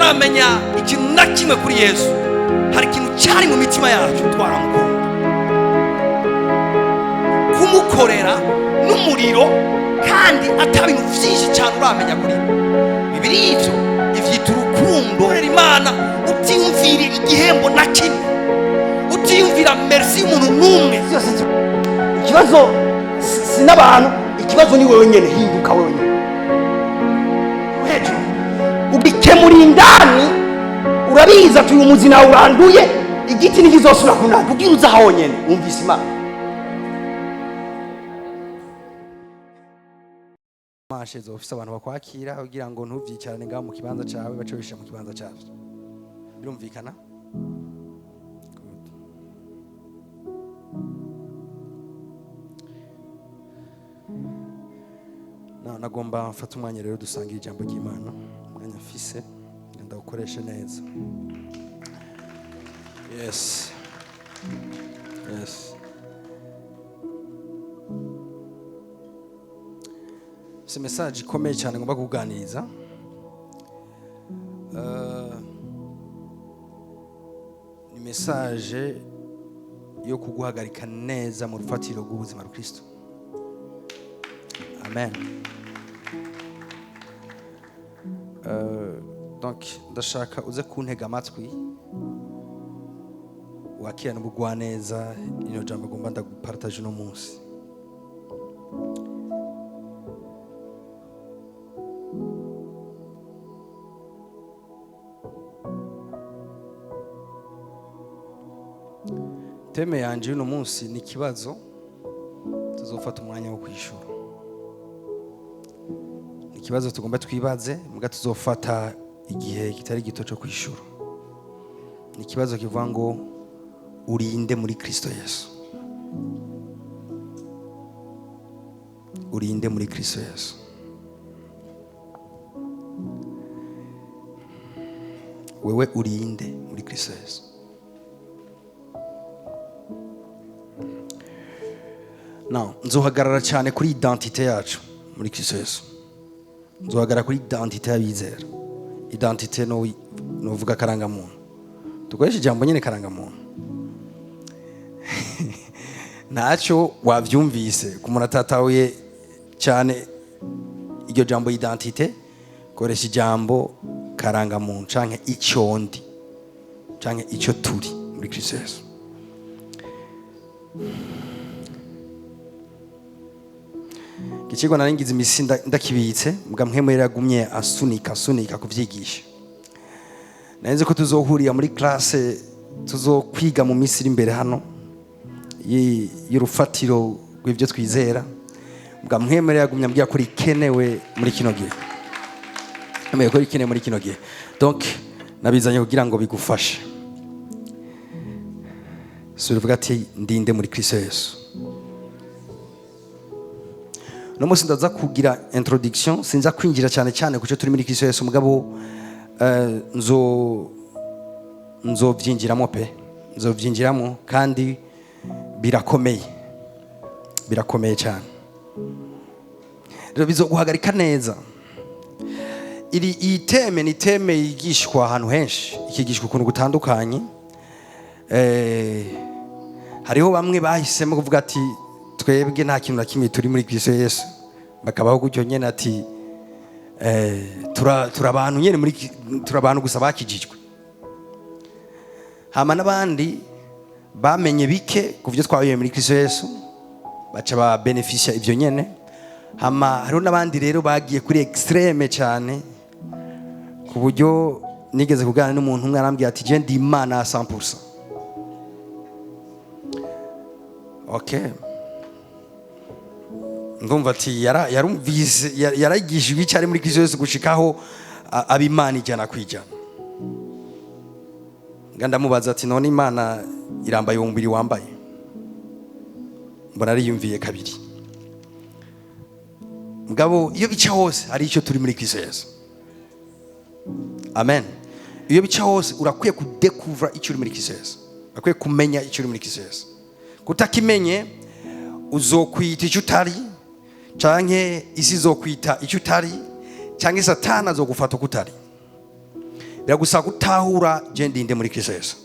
Tutaramenya ikintu na kimwe kuri Yesu, hari ikintu cyari mu mitima yacu, twaramukunda, kumukorera n'umuriro, kandi ata bintu byinshi cyane uramenya kuri we. Bibiri ivyo ivyita urukundo. Korera Imana utiyumvira igihembo na kimwe, utiyumvira merci y'umuntu n'umwe. Byose ikibazo si n'abantu, ikibazo ni wewe nyene. Hinduka wewe nyene hejuru, ugikemura indani. Urabizi ati uyu muzi nawe uranduye, igiti ntikizosubira kunanda. Ubwira uza honyene wumvise Imana. Mashe zofise abantu bakwakira kugira ngo ntuvyicarane ngaho mu kibanza cawe, bace bishira mu kibanza cavyo. Birumvikana? Good. Nagomba mfate umwanya rero dusangire ijambo ry'Imana. Umwanya mfise ndawukoreshe neza. Yes. Si message ikomeye cyane ngomba kuganiriza. Ni message yo kuguhagarika neza mu rufatiro rw'ubuzima bwa Kristo. Amen. Donc ndashaka uze kuntega amatwi, wakirane ubugwaneza ino jambo ngomba ndagupartage uno munsi. Thème yanje y'uno munsi ni ikibazo tuzofata umwanya wo kwishura. Ni ikibazo tugomba twibaze, muga tuzofata igihe kitari gito cyo kwishura. Ni ikibazo kivuga ngo: urinde muri Kristo Yesu? Urinde muri Kristo Yesu? Wewe urinde muri Kristo Yesu? Now, nzohagarara cyane kuri identité yacu muri Kristo Yesu. Nzohagarara kuri identité y'abizera. Identité no novuga karangamuntu. Dukoresha ijambo nyene karangamuntu. Ntacyo wavyumvise ku muntu atatahuye cyane iryo jambo identité, koresha ijambo karangamuntu canke icyo ndi canke icyo turi muri Kristo Yesu. Ikigwa naringize imisi ndakibitse, mbwa mpwemu yaragumye asunika asunika kuvyigisha. Narinzi ko tuzohurira muri classe tuzokwiga mu minsi iri imbere hano y'urufatiro rw'ivyo twizera. Mbwa mpwemu yaragumye ambwira ko rikenewe muri kino gihe. Ambwira ko rikenewe muri kino gihe. Donc nabizanye kugira ngo bigufashe. Subira uvuga ati: ndinde muri Kristo Yesu? No munsi ndaza kugira introduction, sinza kwinjira cyane cyane kuco turi muri Kristo Yesu, mugabo nzovyinjiramo pe, nzovyinjiramo kandi birakomeye, birakomeye cyane. Rero bizoguhagarika neza. Iri iyi thème ni thème yigishwa ahantu henshi, ikigishwa ukuntu gutandukanye. Hariho bamwe bahisemo kuvuga ati twebwe nta kintu na kimwe turi muri Kristo Yesu, bakabaho gutyo nyene, ati turabantu nyene muri turabantu gusa bakijijwe. Hama n'abandi bamenye bike ku byo twabaye muri Kristo Yesu, baca ba beneficia ivyo nyene. Hama hariho n'abandi rero bagiye kuri extrême cyane, ku buryo nigeze kuganira n'umuntu umwe arambwira ati je ndi Imana ya 100%. Okay, ndumva ati yarumvise, yaragishijwe icyo ari muri Kristo Yesu gushikaho aba Imana 100%. Nga ndamubaza ati none Imana irambaye uwo mubiri wambaye? Mbona ariyumviye kabiri. Mugabo iyo bica hose hari icyo turi muri Kristo Yesu. Amen. Iyo bica hose urakwiye kudekuvra icyo uri muri Kristo Yesu, urakwiye kumenya icyo uri muri Kristo Yesu. Kutakimenye uzokwita icyo utari, canke isi izokwita icyo utari, canke Satani azogufata uko utari. Biragusaba gutahura je ndinde muri Kristo Yesu.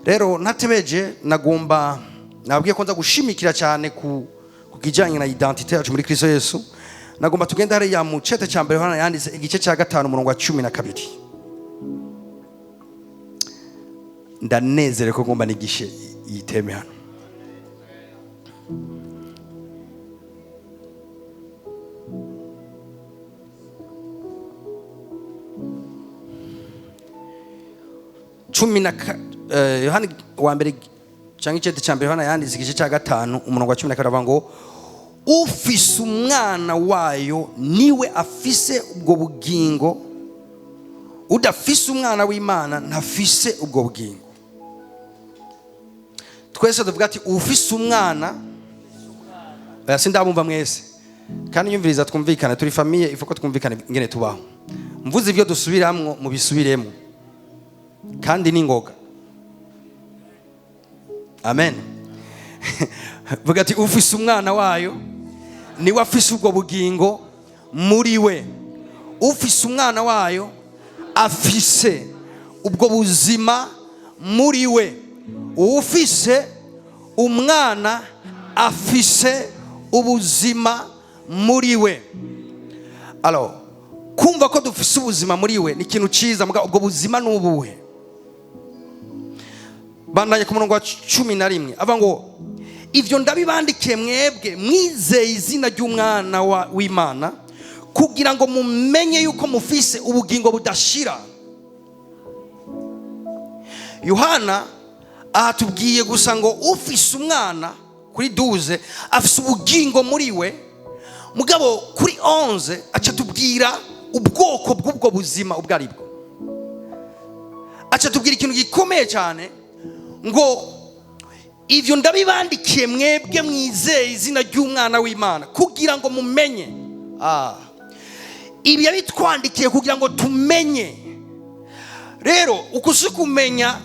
Rero ntatebeje, nagomba nabwiye ko nza gushimikira cyane ku kijyanye na identité yacu muri Kristo Yesu. Nagomba tugenda hariya mu cete cya mbere Yohana yanditse, igice cya 5, umurongo wa 12. Ndanezerewe ko ngomba nigishe iyi thème hano. Cumi na Yohana wa mbere cyangwa icete cya mbere Yohana yanditse, igice cya 5, umurongo wa 12, avuga ngo ufise umwana wayo niwe afise ubwo bugingo, udafise umwana w'Imana ntafise ubwo bugingo. Twese tuvuga ati ufise umwana. Oya, sindabumva mwese. Kandi nyumviriza, twumvikane, turi famille, ifoko twumvikane ingene tubaho. Mvuze ibyo dusubiramwo, mubisubiremo kandi ni ngoga. Amen. Vuga ati ufise umwana wayo niwe afise ubwo bugingo muri we. Ufise umwana wayo afise ubwo buzima muri we. Ufise umwana afise ubuzima muri we. Alors, kumva ko dufise ubuzima muri we ni ikintu ciza, muga ubwo buzima ni ubuhe? Bandanye ku murongo wa 11, avuga ngo ivyo ndabibandikiye mwebwe mwizeye izina ry'umwana w'Imana, kugira ngo mumenye yuko mufise ubugingo budashira. Yohana ahatubwiye gusa ngo ufise umwana kuri 12 afise ubugingo muri we, mugabo kuri 11 aca tubwira ubwoko bw'ubwo buzima ubwo ari bwo. Aca tubwira ikintu gikomeye cyane ngo ivyo ndabibandikiye mwebwe mwizeye izina ry'umwana w'Imana, kugira ngo mumenye. Ibi yabitwandikiye kugira ngo tumenye. Rero uko si kumenya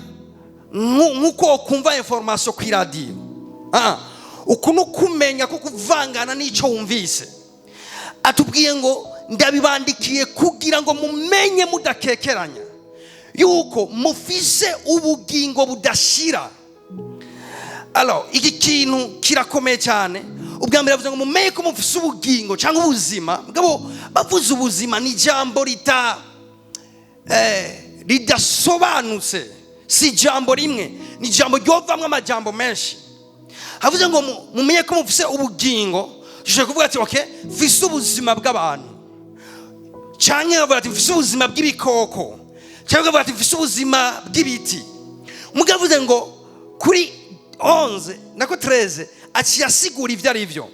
nkuko kumva information ku radio. Uku no kumenya ko kuvangana n'ico wumvise. Atubwiye ngo ndabibandikiye kugira ngo mumenye mudakekeranya yuko mufise ubugingo budashira. Alors, iki kintu kirakomeye cyane. Ubwa mbere bavuze ngo mumenye ko mufise ubugingo cyangwa ubuzima. Mugabo bavuze ubuzima ni ijambo ridasobanutse, si ijambo rimwe, ni ijambo ryovamwo amajambo menshi. Havuze ngo mumenye ko mufise ubugingo, ushobora kuvuga ati okay, mfise ubuzima bw'abantu, canke bavuga ati mfise ubuzima bw'ibikoko, canke bavuga ati mfise ubuzima bw'ibiti. Mugabo avuze ngo kuri 11 nako 13 aciye asigura ivyo ari vyo,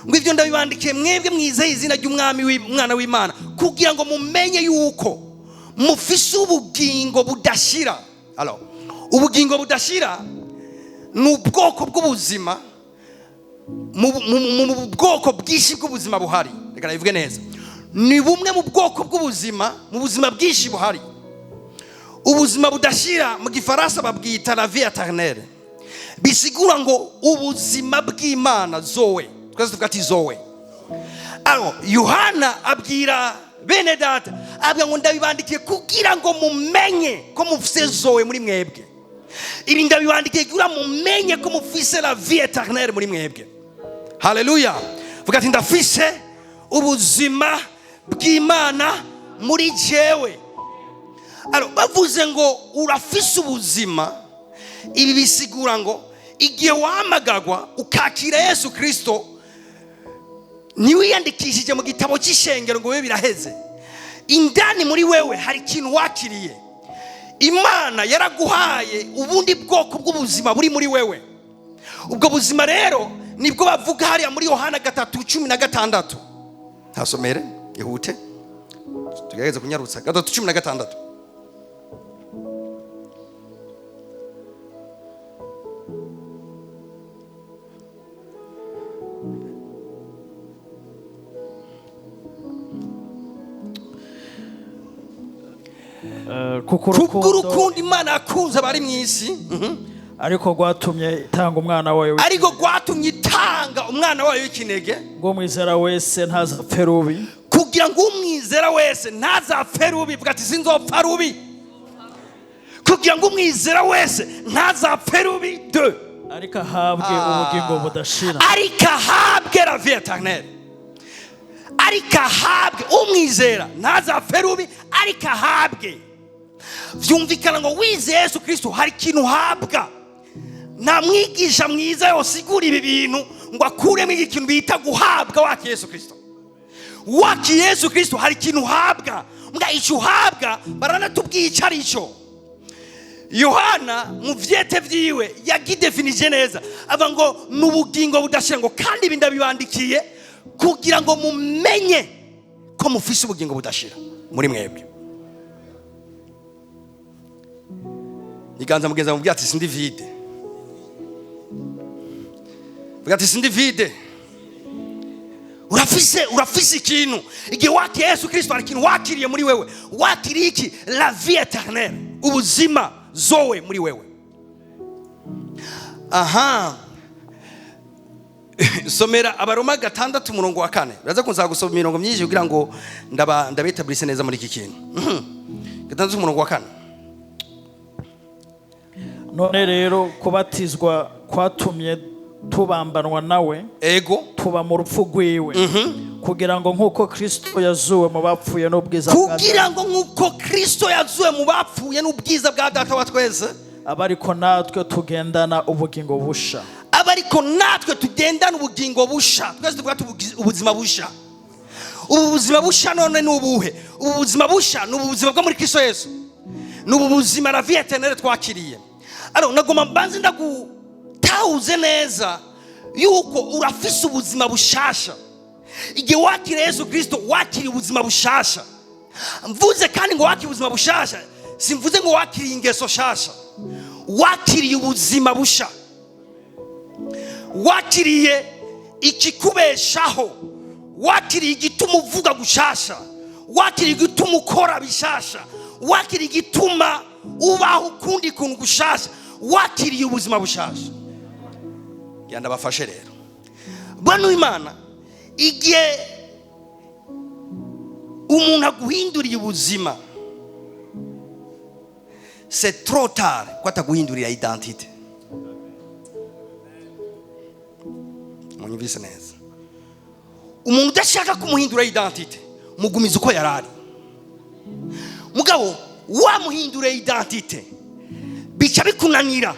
ngo ivyo ndabibandikiye mwebwe mwizeye izina ry'umwami w'Umwana w'Imana, kugira ngo mumenye yuko mufise ubugingo budashira. Alors, ubugingo budashira ni ubwoko bw'ubuzima mu bwoko bwinshi bw'ubuzima buhari. Reka nabivuge neza, ni bumwe mu bwoko bw'ubuzima mu buzima bwinshi buhari. Ubuzima budashira mu gifaransa babwita la vie éternelle, bisigura ngo ubuzima bw'Imana zoe. Twese tuvuga ati zoe. Alors Yohana abwira bene data, abwira ngo ndabibandikiye kugira ngo mumenye ko mufise zoe muri mwebwe. Ibi ndabibandikiye kugira mumenye ko mufise la vie éternelle muri mwebwe. Haleluya. Vuga ati ndafise ubuzima bw'Imana muri jewe. Alors bavuze ngo urafise ubuzima, ibi bisigura ngo igihe wahamagagwa ukakira Yesu Kristo, ntiwiyandikishije mu gitabo cy'ishengero ngo bibe biraheze. Indani muri wewe hari ikintu wakiriye. Imana yaraguhaye ubundi bwoko bw'ubuzima buri muri wewe. Ubwo buzima rero nibwo bavuga hariya muri Yohana 3:16. Ntasomere ihute, tugerageze kunyarutsa. 3:16. Kuko Kubw'urukundo Imana yakunze abari mu isi, ariko rwatumye itanga umwana wayo ariko rwatumye itanga umwana wayo w'ikinege, ngo umwizera wese ntazapfe rubi, kugira ngo umwizera wese ntazapfe rubi. Vuga ati sinzopfa rubi. Kugira ngo umwizera wese ntazapfe rubi de, ariko ahabwe ubugingo budashira. Ariko ahabwe la vie éternelle. Ariko ahabwe, umwizera ntazapfe rubi, ariko ahabwe. Vyumvikana ngo wizeye Yesu Kristo hari ikintu uhabwa. Nta mwigisha mwiza yosigura ibi bintu ngo akuremo ikintu bita guhabwa. Wakiye Yesu Kristo, wakiye Yesu Kristo, hari ikintu uhabwa. Mbwa icyo uhabwa baranatubwiye icyo ari cyo. Yohana mu vyete vyiwe yagidefinije neza, ava ngo ni ubugingo budashira, ngo kandi ibi ndabibandikiye kugira ngo mumenye ko mufise ubugingo budashira muri mwebwe. Iganza mugenzi mubwira ati sindi vide. Vuga ati sindi vide. Urafise ikintu. Igihe wakiriye Yesu Kristo hari ikintu wakiriye muri wewe. Wakiriye iki? La vie éternelle, ubuzima zoe muri wewe. Aha, somera Abaroma 6 umurongo wa 4. Biraza kunza gusoma imirongo myinshi kugira ngo ndabetablise neza muri iki kintu. 6 umurongo wa 4. None rero kubatizwa kwatumye tubambanwa nawe, tuba mu rupfu rwiwe, kugira ngo nk'uko Kristo yazuwe mu bapfuye n'ubwiza bwa Kugira ngo nk'uko Kristo yazuwe mu bapfuye n'ubwiza bwa Data wa twese, abe ariko natwe tugendana ubugingo busha. Aba ariko natwe tugendana ubugingo busha. Twese tuvuga ubuzima busha. Ubu buzima busha none ni ubuhe? Ubu buzima busha ni ubu buzima bwo muri Kristo Yesu, ni ubu buzima la vie éternelle twakiriye. Alors nagomba mbanze ndagutahuze neza yuko urafise ubuzima bushasha. Igihe wakiriye Yesu Kristo wakiriye ubuzima bushasha. Mvuze kandi ngo wakiriye ubuzima bushasha, simvuze ngo wakiriye ingeso shasha. Wakiriye ubuzima busha, wakiriye ikikubeshaho, wakiriye igituma uvuga gushasha, wakiriye igituma ukora bishasha, wakiriye igituma ubaho ukundi kuntu gushasha, wakiriye ubuzima bushasha. Ndabafashe rero, bano Imana, igihe umuntu aguhinduriye ubuzima, c'est trop tard ko ataguhindurira identité. Munyumvise neza, umuntu udashaka kumuhindura identité mugumiza uko yari ari. Mugabo wamuhindura identité bica bikunanira.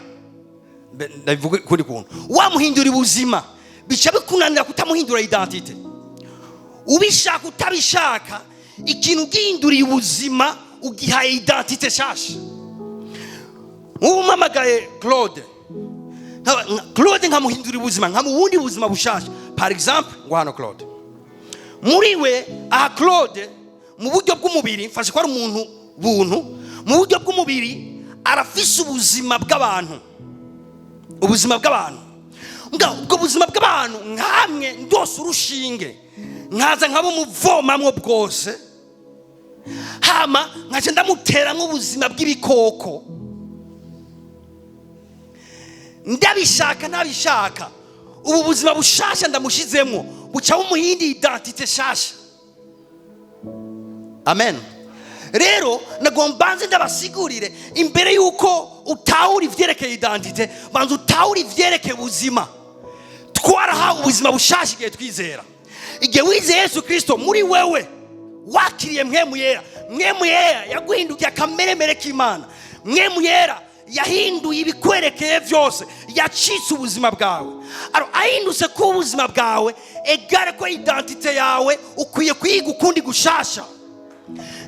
Ndabivuga ukundi kuntu: wamuhindura ubuzima bica bikunanira kutamuhindura identité. Ubishaka utabishaka, ikintu ugihinduriye ubuzima ugihaye identité shasha. Nk'ubu mpamagaye Claude, Claude nkamuhindura ubuzima, nkamu ubundi buzima bushasha. Par exemple ngo hano Claude muri we, aha Claude mu buryo bw'umubiri, mfashe ko ari umuntu buntu, mu buryo bw'umubiri arafise ubuzima bw'abantu, ubuzima bw'abantu. Nga ubwo buzima bw'abantu nkamwe ndose urushinge nkaza nkabumuvomamwo bwose, hama nkaca ndamuteramwo ubuzima bw'ibikoko, ndabishaka ntabishaka, ubu buzima bushasha ndamushizemwo buca bumuhindi identité shasha. Amen. Rero nagomba mbanze ndabasigurire, imbere yuko utahura ivyerekeye identité, banza utahura ivyerekeye ubuzima. Twarahawe ubuzima bushasha igihe twizera. Igihe wizeye Yesu Kristo, muri wewe wakiriye Mpwemu Yera. Mpwemu Yera yaguhindukiye akameremere k'Imana. Mpwemu Yera yahinduye ibikwerekeye byose, yacitse ubuzima bwawe. Alors ahindutse ko ubuzima bwawe égale ko identité yawe ukwiye kuyiga ukundi gushasha.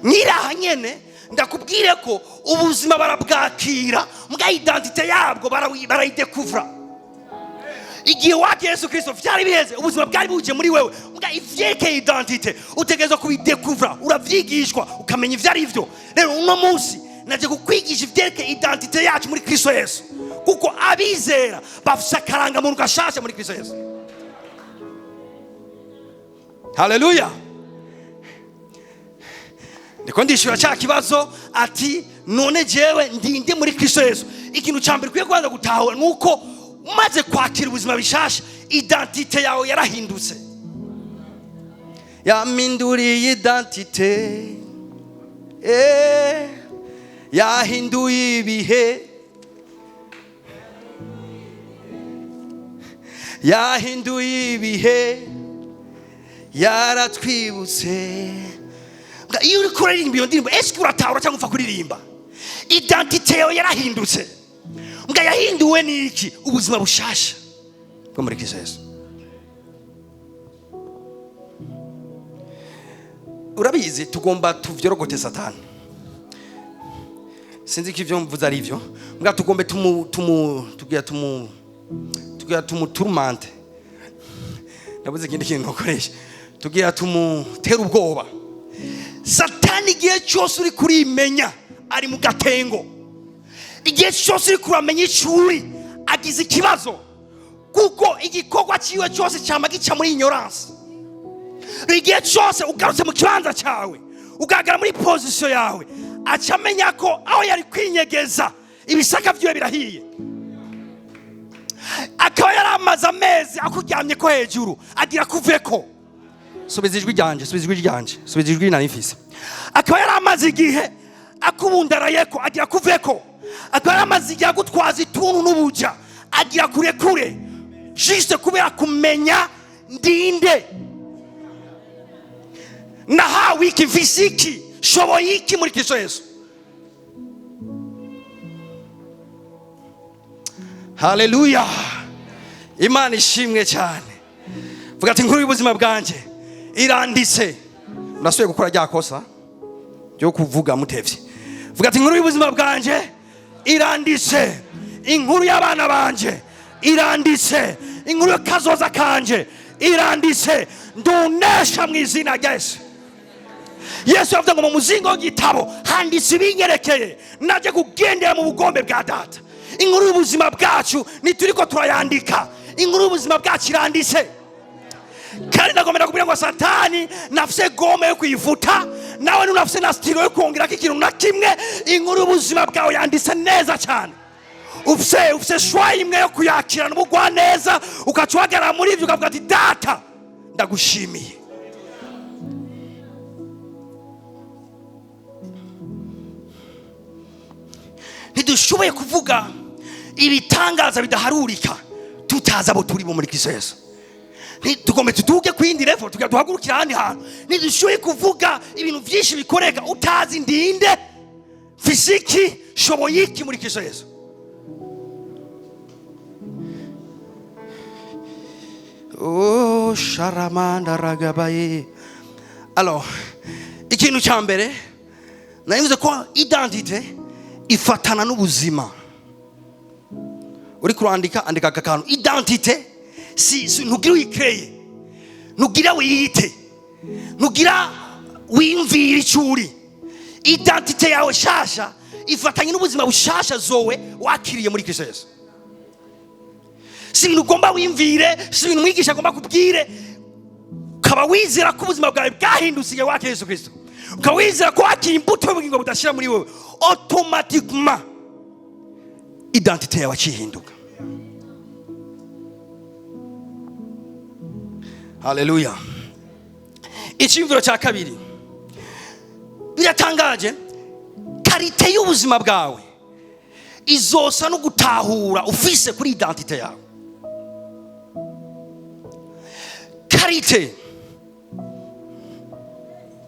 Nkiraha nyene ndakubwire ko ubuzima barabwakira, mbwa identité yabwo barayidekuvura. Igihe wakira Yesu Kristo vyari biheze, ubuzima bwari buje muri wewe, mbwa ivyerekeye identité utegerezwa kubidekuvura. Uravyigishwa ukamenya ivyo ari vyo. Rero uno munsi naje kukwigisha ivyerekeye identité yacu muri Kristo Yesu, kuko abizera bafise akarangamuntu gashasha muri Kristo Yesu. Haleluya! Ndiko ndishyura cya kibazo ati none jewe ndinde muri Kristo Yesu? Ikintu cya mbere ukwiye kubanza gutahura ni uko umaze kwakira ubuzima bishasha, identité yawe yarahindutse. Yampinduriye identité. Yahinduye ibihe, yahinduye ibihe, yaratwibutse. Iyo uri kuririmba iyo ndirimbo, ese uratahura cyangwa upfa kuririmba? Identité yawe yarahindutse. Mbwa yahinduwe n'iki? Ubuzima bushasha bwo muri Kristo Yesu. Urabizi, tugomba tuvyorogote Satani. Sinzi ko ivyo mvuze ari ivyo. Mbwa tugombe tumu tumu tugira tumu tugira tumuturmante. Ndabuze ikindi kintu nokoresha. Tugira tumutera ubwoba. Satani igihe cyose uri kurimenya ari mu gatengo. Igihe cyose uri kuramenya icuri agize ikibazo, kuko igikorwa cyiwe cyose cyama gica muri ignorance. Igihe cyose ugarutse mu kibanza cyawe, ugaragara muri position yawe, aca amenya ko aho yari kwinyegeza ibisaka byiwe birahiye. Akaba yari amaze amezi akuryamye ko hejuru, agira kuveko. Subiza ijwi ryanje, subiza ijwi ryanje, subiza ijwi nari mfise. Akaba yari amaze igihe akubundarayeko, agira kuveko. Akaba yari amaze igihe agutwaza ituntu n'ubuja, agira kurekure, juste kubera kumenya ndinde, nahawe iki, mfise iki, shoboye iki muri Kristo Yesu. Haleluya, Imana ishimwe cyane. Vuga ati inkuru y'ubuzima bwanjye iranditse. Ndasubiye gukora rya kosa ryo kuvuga mutevye. Vuga ati inkuru y'ubuzima bwanjye iranditse, inkuru y'abana banje iranditse, inkuru y'akazoza kanje iranditse. Ndunesha mu izina rya Yesu. Yesu yavuze ngo mu muzingo w'igitabo handitse ibinyerekeye, naje kugendera mu bugombe bwa data. Inkuru y'ubuzima bwacu ntituriko turayandika, inkuru y'ubuzima bwacu iranditse. Kandi ndagomba kubwira ngo Satani nafise gome yo kuyifuta, nawe nunafise na stilo yo kongerako ikintu na kimwe. Inkuru y'ubuzima bwawe yanditse neza cyane. Ufise shwa imwe yo kuyakirana ubugwa neza, ugaca uhagarara muri ivyo ukavuga ati data ndagushimiye. Ntidushoboye kuvuga ibitangaza bidaharurika tutazi abo turi bo muri Kristo Yesu. Tugomba tuduge ku yindi level, tugira duhagurukire ahandi hantu. Ntidushoboye kuvuga ibintu byinshi bikoreka utazi ndinde, fiziki, shoboye iki muri Kristo Yesu. Oh, sharamanda ragabaye. Alors, ikintu cya mbere narivuze ko identité ifatana n'ubuzima. Uri kurandika, andika aka kantu. Identité si ntugira uyikreye, ntugira wiyite, ntugira wiyumvire icyo uri. Identité yawe shasha ifatanye n'ubuzima bushasha zowe wakiriye muri Kristo Yesu. Si ibintu ugomba wiyumvire, si ibintu umwigisha agomba kubwire. Ukaba wizera ko ubuzima bwawe bwahindutse igihe wakiriye Yesu Kristo, ukaba wizera ko wakiriye imbuto y'ubugingo budashira muri wowe, automatiquement identité yawe akihinduka. Haleluya. Icyiyumviro cya kabiri biratangaje, karite y'ubuzima bwawe izosa no gutahura ufise kuri identité yawe. Karite,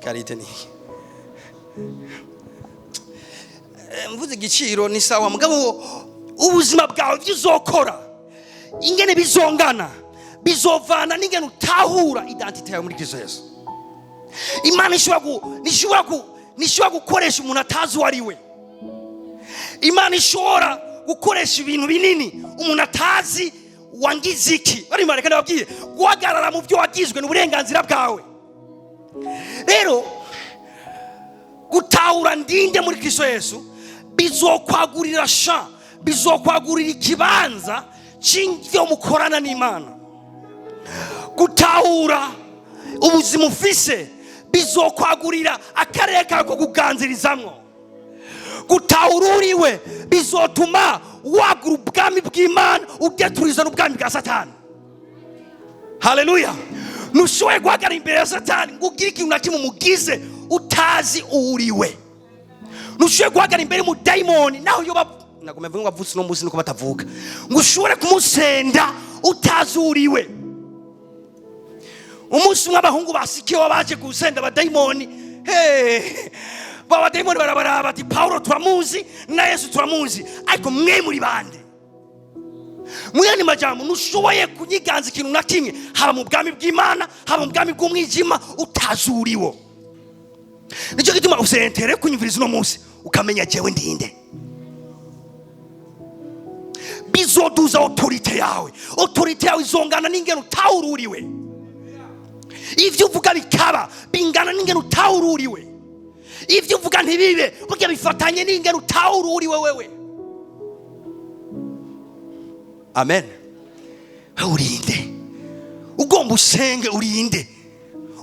karite ni mvuze igiciro ni sawa, mugabo ubuzima bwawe ibyo uzokora ingene bizongana bizovana n'ingene utahura identité yawe muri Kristo Yesu. Imana ishobora gukoresha umuntu atazi uwo ari we. Imana ishobora gukoresha ibintu binini umuntu atazi wangize iki. Bari mareka ndababwiye, guhagarara mu byo wagizwe ni uburenganzira bwawe. Rero gutahura ndinde muri Kristo Yesu bizokwagurira sha, bizokwagurira ikibanza cy'ibyo mukorana n'Imana. Gutahura ubuzima ufise bizokwagurira akarere kawe ko kuganzirizamwo. Gutahura uriwe bizotuma wagura ubwami bw'Imana ugeturiza n'ubwami bwa Satani. Haleluya. Ntushoboye guhagarara imbere ya Satani ngo ugire ikintu na kimwe umugize utazi uwuriwe. Ntushoboye guhagarara imbere y'umudayimoni naho yoba nagomba mvuge ngo avutse uno munsi nuko batavuga, ngo ushobore kumusenda utazuriwe. Umunsi umwe abahungu basikiwe baje gusenda abadayimoni, hey, abadayimoni barabaraba bati Paulo turamuzi na Yesu turamuzi, ariko mwe muri bande? Mwene majambo, ntushoboye kunyiganza ikintu na kimwe, haba mu bwami bw'Imana, haba mu bwami bw'umwijima, utazuriwo. Nicyo gituma usentere kunyumviriza uno munsi ukamenya jewe ndinde. Bizoduza autorite yawe. Autorite yawe izongana n'ingene utawururiwe. Ivyo uvuga bikaba bingana n'ingene utawururiwe. Ivyo uvuga ntibibe burya bifatanye n'ingene utawururiwe wewe. Amen. Urinde. Ugomba usenge urinde.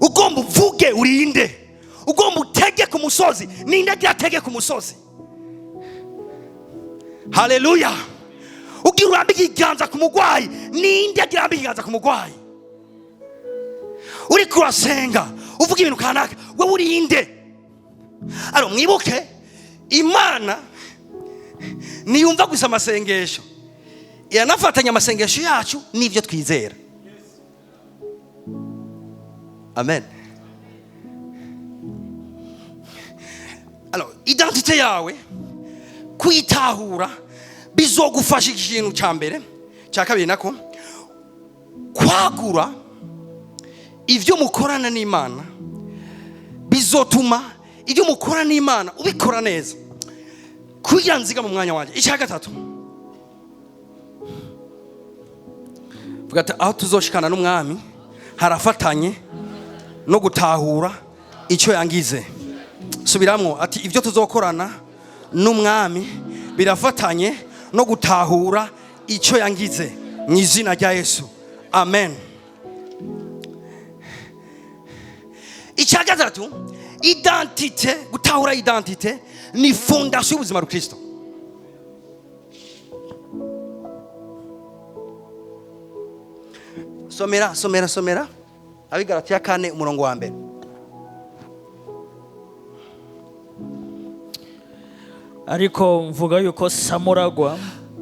Ugomba uvuge urinde. Ugomba utege ku musozi. Ninde agira atege ku musozi? Haleluya. Ugira urambike ikiganza ku mugwayi. Ninde agira arambike ikiganza ku mugwayi? Uriko urasenga uvuga ibintu kanaka, wewe urinde. Aro mwibuke, Imana niyumva gusa amasengesho, iranafatanya amasengesho yacu n'ivyo twizera. Amen. Alors, identité yawe kuyitahura bizogufasha ikintu cya mbere, cya kabiri nako kwagura ivyo mukorana n'Imana. Bizotuma ibyo mukora n'Imana ubikora neza kugira nziga mu mwanya wanjye. Icya gatatu, vuga ati aho tuzoshikana n'umwami harafatanye no gutahura icyo yangize. Subiramwo ati ibyo tuzokorana n'umwami birafatanye no gutahura icyo yangize, mu izina rya Yesu. Amen. Icya gatatu, identite, gutahura identite ni fondation y'ubuzima bwa Kristo. Somera, somera, somera Abigalatiya 4 umurongo wa mbere. Ariko mvuga yuko Samuragwa,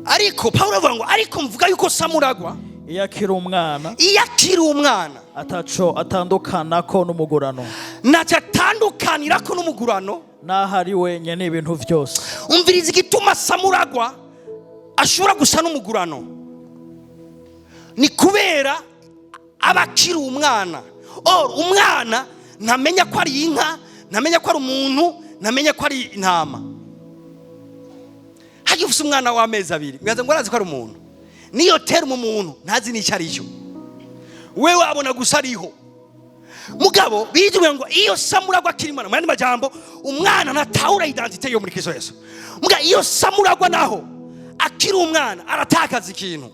ariko Paulo avuga ngo ariko mvuga yuko Samuragwa iyo akiri umwana, iyo akiri umwana ataco atandukanako n'umugurano, ntacyo atandukanirako n'umugurano, naho ari wenyine ibintu byose. Umviriza igituma Samuragwa ashobora gusa n'umugurano ni kubera aba akiri umwana. Or umwana ntamenya ko ari inka, ntamenya ko ari umuntu, ntamenya ko ari intama. Hajya ufise umwana w'amezi 2, mwaza ngo arazi ko ari umuntu, niyo tera mu muntu ntazi n'icyo ari cyo, wewe abona gusa ariho. Mugabo bivuga ngo iyo Samuragwa akiri umwana, mu yandi majambo umwana ntatahura identité yo muri Kristo Yesu. Muga iyo Samuragwa naho akiri umwana aratakaza ikintu.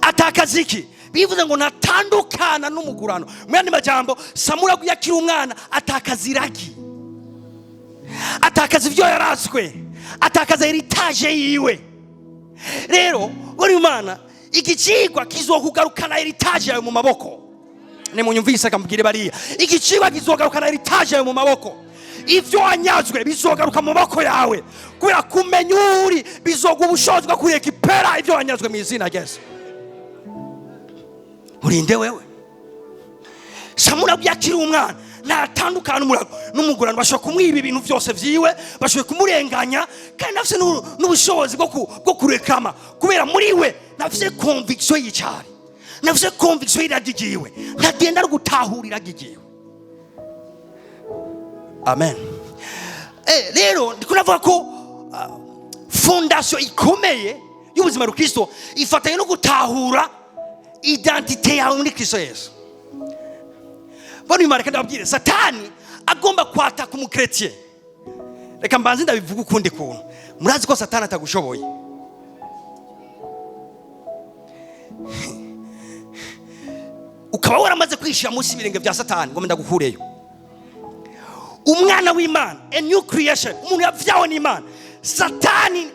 Atakaza iki? Bivuze ngo natandukana n'umugurano. Mu yandi majambo Samuragwa iyo akiri umwana atakaza iragi, atakaza ibyo yaratswe, atakaza heritage yiwe. Rero buri mwana igicigwa kizokugarukana heritage yawe mu maboko. Nimunyumvise kambwire bariya, igicigwa kizogarukana heritage yawe mu maboko. Ivyo wanyazwe bizogaruka mu maboko yawe, kubera kumenya uri bizoguha ubushobozi bwo kurekipera ivyo wanyazwe mu izina rya Yesu. Urinde wewe. Samuragwa akiri umwana ntatandukana n'umugurano, bashobora kumwiba ibintu byose vyiwe, bashobora kumurenganya, kandi nafise n'ubushobozi bwo kurekama, kubera muri we nafise conviction y'icari, nafise conviction y'iragigiwe, ntagenda ari gutahura iragigiwe. Amen. Rero ndiko navuga ko fondation ikomeye y'ubuzima bwa Kristo ifatanye no gutahura identité yawe muri Kristo Yesu. Bano imana kandi ababwire, Satani agomba kwataka umukretien. Reka mbanze ndabivuga ukundi kuntu. Murazi ko Satani atagushoboye. Ukaba waramaze kwishira munsi y'ibirenge bya Satani ngo ndagukureyo. Umwana w'Imana, a new creation, umuntu yavyawe n'Imana. Satani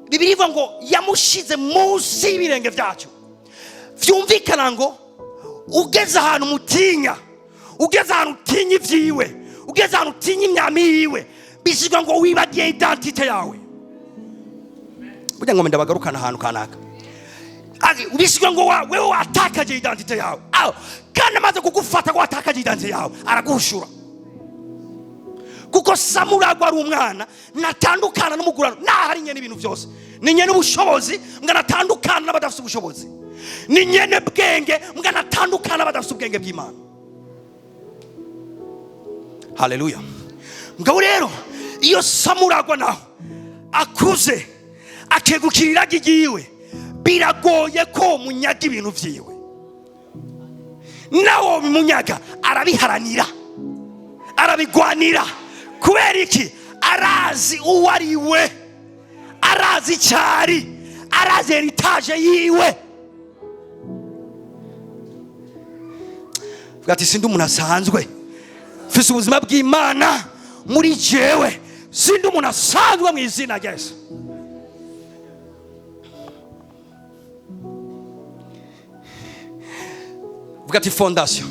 Bibiliya ivuga ngo yamushize munsi y'ibirenge byacu. Vyumvikana ngo ugeze ahantu mutinya, ugeze ahantu utinya ivyiwe, ugeze ahantu utinya imyami yiwe, Bisigwa ngo wibagiye identité yawe. Burya ngo ndabagarukana ahantu kanaka. Bisigwa ngo wewe watakaje identité yawe. Aho kandi amaze kugufata ko watakaje identité yawe, araguhushura. Kuko Samuragwa ari umwana natandukana n'umugurano, nahari nyene ibintu byose. Ni nyene ubushobozi mbwa natandukana n'abadafite ubushobozi. Ni nyene bwenge mbwa natandukana n'abadafite ubwenge bw'Imana. Haleluya. Mugabo rero iyo Samuragwa naho akuze akegukira iragi ryiwe, biragoye ko munyaga ibintu vyiwe. Nawo bimunyaga arabiharanira, arabigwanira. Kubera iki? Arazi uwo ari we, arazi icyari, arazi heritage yiwe. Vuga ati sindi umuntu asanzwe, mfise ubuzima bw'Imana muri jewe, sindi umuntu asanzwe mu izina rya Yesu. Vuga ati fondation.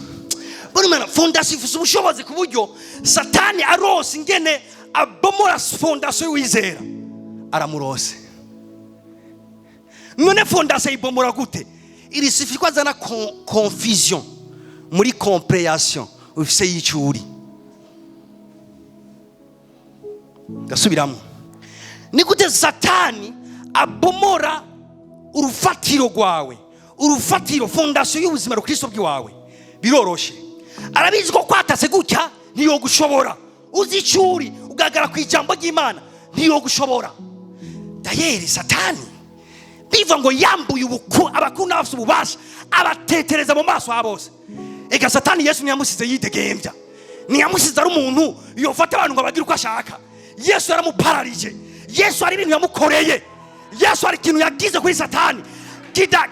Buri mwana fondation ifise ubushobozi ku buryo Satani arose ingene abomora fondation y'uwizera, aramurose. None fondation ibomora gute? Iri suffit ko azana confusion muri compréhension ufise y'icuri. Gasubiramo. Ni gute Satani abomora urufatiro rwawe, urufatiro fondation y'ubuzima rukristo bwawe? Biroroshe. Arabizi ko kwatase gutya ntiyogushobora. Uzi icuri ugaragara ku ijambo ry'Imana ntiyogushobora. Dayeri Satani biva ngo yambuye abakuru n'abafite ububasha, abatetereza mu maso ha bose. Ega Satani Yesu ntiyamusize yidegembya, ntiyamusize ari umuntu yofata abantu ngo abagire uko ashaka. Yesu yaramupararije. Yesu hari ibintu yamukoreye. Yesu hari ikintu yagize kuri Satani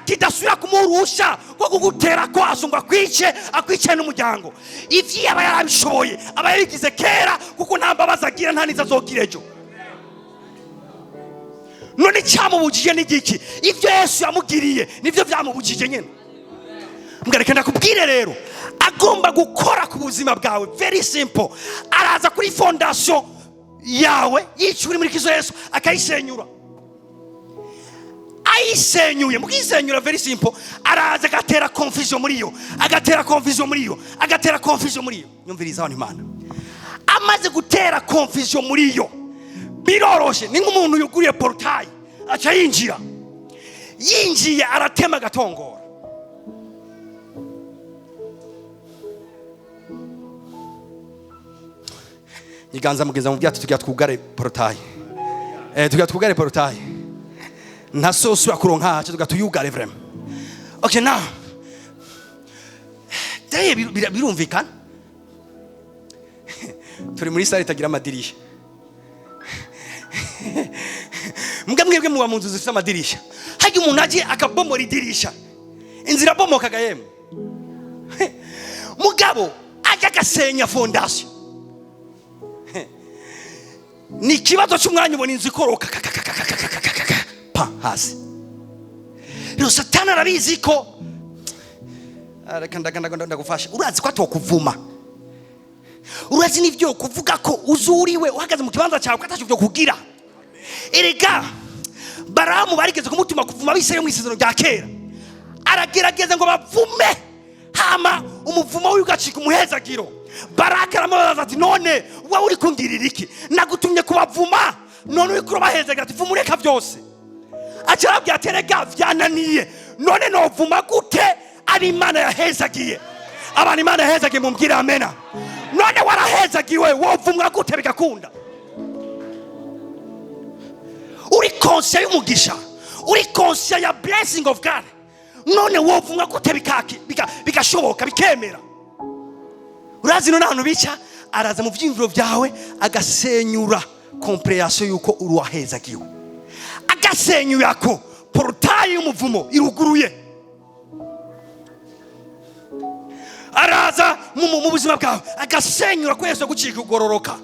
kidasubira kumurusha ko kugutera kwaso ngo akwice, akwice n'umuryango. Ivyo aba yarabishoboye, aba yabigize kera, kuko nta mbabazi agira, nta n'izo azogira ejo. None icyamubujije ni igiki? Ivyo Yesu yamugiriye nivyo vyamubujije nyene. Mbwa ndakubwire rero, agomba gukora ku buzima bwawe. Very simple. Araza kuri fondation yawe y'icuri muri Kristo Yesu akayisenyura. Ayisenyuye, mukisenyura very simple. Araza agatera confusion muri yo, agatera confusion muri yo, agatera confusion muri yo. Nyumviriza hano Imana. Amaze gutera confusion muri yo, biroroshe. Ni nk'umuntu yuguriye portail aca yinjira. Yinjiye aratema agatongora. Nyiganza mugenza mu byato tugira twugare portail. Tugira twugare portail. Ntasosubira kuronka hacu, tugira tuyugare vraiment. Okay, now. Daye birumvikana. Turi muri sale itagira amadirisha. Mbwa mwebwe muba mu nzu zifite amadirisha. Hajya umuntu aje akabomora idirisha, inzira abomoka gahemwe. Mugabo ajya agasenya fondation. Ni ikibazo cy'umwanya ubona inzu ikoroka pa hasi. Rero Satani arabizi ko reka ndagufasha. Urazi ko atokuvuma, urazi n'ivyo kuvuga ko uzuriwe uhagaze mu kibanza cyawe ko atacyo byo kugira. Erega Baramu barigeze kumutuma kuvuma abisirayeli mu isezerano rya kera, aragerageza ngo bavume, hama umuvumo wiwe ugacika umuhezagiro. Baraka aramubaza ati none wowe uri kungirira iki? Nagutumye kubavuma none uri kubahezagira. Ati vuma ureka byose. Aca arabwira ati erega vyananiye, none novuma gute ari Imana yahezagiye? Abantu Imana yahezagiye mumbwire amena. None warahezagiwe, wovumwa gute bigakunda? Uri conscient y'umugisha, uri conscient ya blessing of God, none wovumwa gute bigashoboka bikemera? Urazi none ahantu bica, araza mu vyiyumviro vyawe agasenyura compréhension yuko uri wahezagiwe, agasenyura ko portail y'umuvumo iruguruye. Araza mu buzima bwawe agasenyura ko Yesu agucika ugororoka,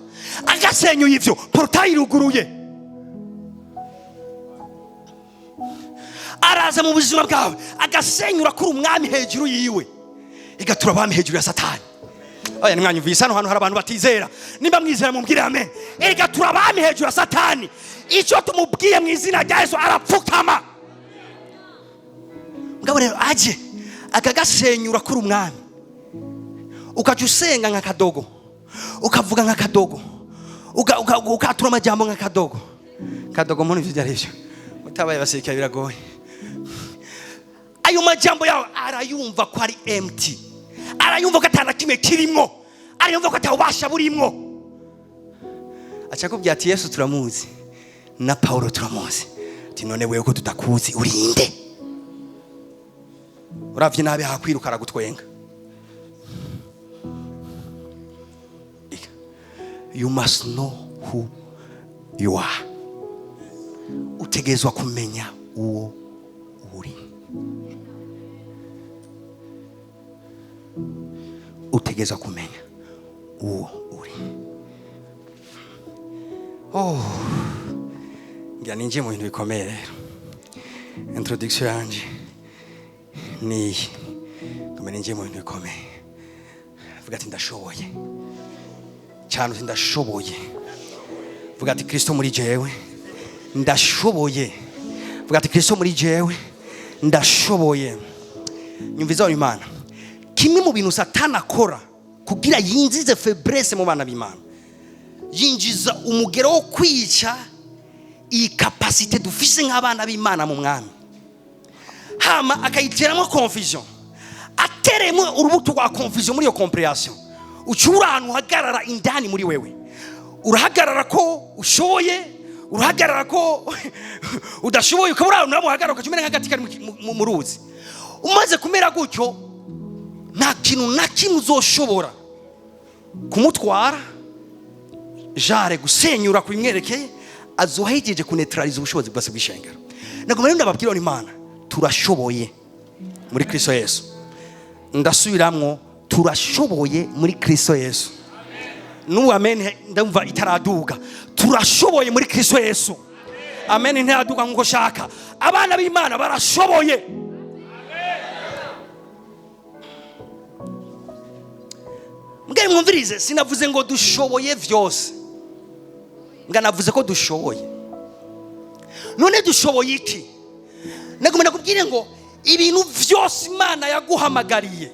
agasenyuye ivyo, portail iruguruye. Araza mu buzima bwawe agasenyura kuri umwami hejuru yiwe, igatura abami hejuru ya Satani. Oya, nimwanyumvise, hano hantu hari abantu batizera. Nimba mwizera, mumbwire amen. Erega turabami hejuru ya Satani. Icyo tumubwiye mu izina rya Yesu, arapfukama. Mugabo rero aje akagasenyura kuri umwami, ukaca usenga nka Kadogo, ukavuga nka Kadogo, ukatura amajambo nka Kadogo. Kadogo muri ivyo byari byo utabaye abasirikare biragoye. Ayo majambo yawe arayumva ko ari empty, arayumva ko atana kimwe kirimwo, arayumva ko atawubasha burimwo. Aca akubwira ati: "Yesu turamuzi, na Paulo turamuzi." Ati: "None wewe ko tutakuzi, urinde?" Uravye nabi, hakwiruka aragutwenga. You must know who you are. Utegerezwa kumenya uwo uri. Utegerezwa kumenya uwo uri. Oh, ngira ninjiye mu bintu bikomeye. Rero introduction yanje niyi. Ngoma ninjiye mu bintu bikomeye. Vuga ati: "Ndashoboye." Cyane, uti: "Ndashoboye." Vuga ati: "Kristo muri jewe, ndashoboye." Vuga ati: "Kristo muri jewe, ndashoboye." Nyumviza Imana. Kimwe mu bintu Satani akora kugira yinjize faiblesse mu bana b'Imana, yinjiza umugero wo kwica iyi capacité dufise nk'abana b'Imana mu Mwami, hama akayiteramo confusion. Ateremo urubuto rwa confusion muri iyo compréhension, uca ahantu uhagarara indani muri wewe, urahagarara ko ushoboye, urahagarara ko udashoboye, ukaba uri ahantu nawe uhagarara, ukaca umera nk'agati kari mu ruzi. Umaze kumera gutyo, nta kintu na kimwe uzoshobora kumutwara jare gusenyura kubimwerekeye. Azoha yigeje kuneutraliza ubushobozi bwose bw'ishengero. Nagomba rero ndababwira, Imana, turashoboye muri Kristo Yesu. Ndasubiramwo, turashoboye muri Kristo Yesu. N'ubu amen ndumva itaraduga. Turashoboye muri Kristo Yesu. Amen ntiraduga nk'uko shaka. Abana b'Imana barashoboye. Mbwira, mwumvirize, sinavuze ngo dushoboye vyose, mbwa navuze ko dushoboye. None dushoboye iki? Nagomba nakubwire ngo ibintu vyose Imana yaguhamagariye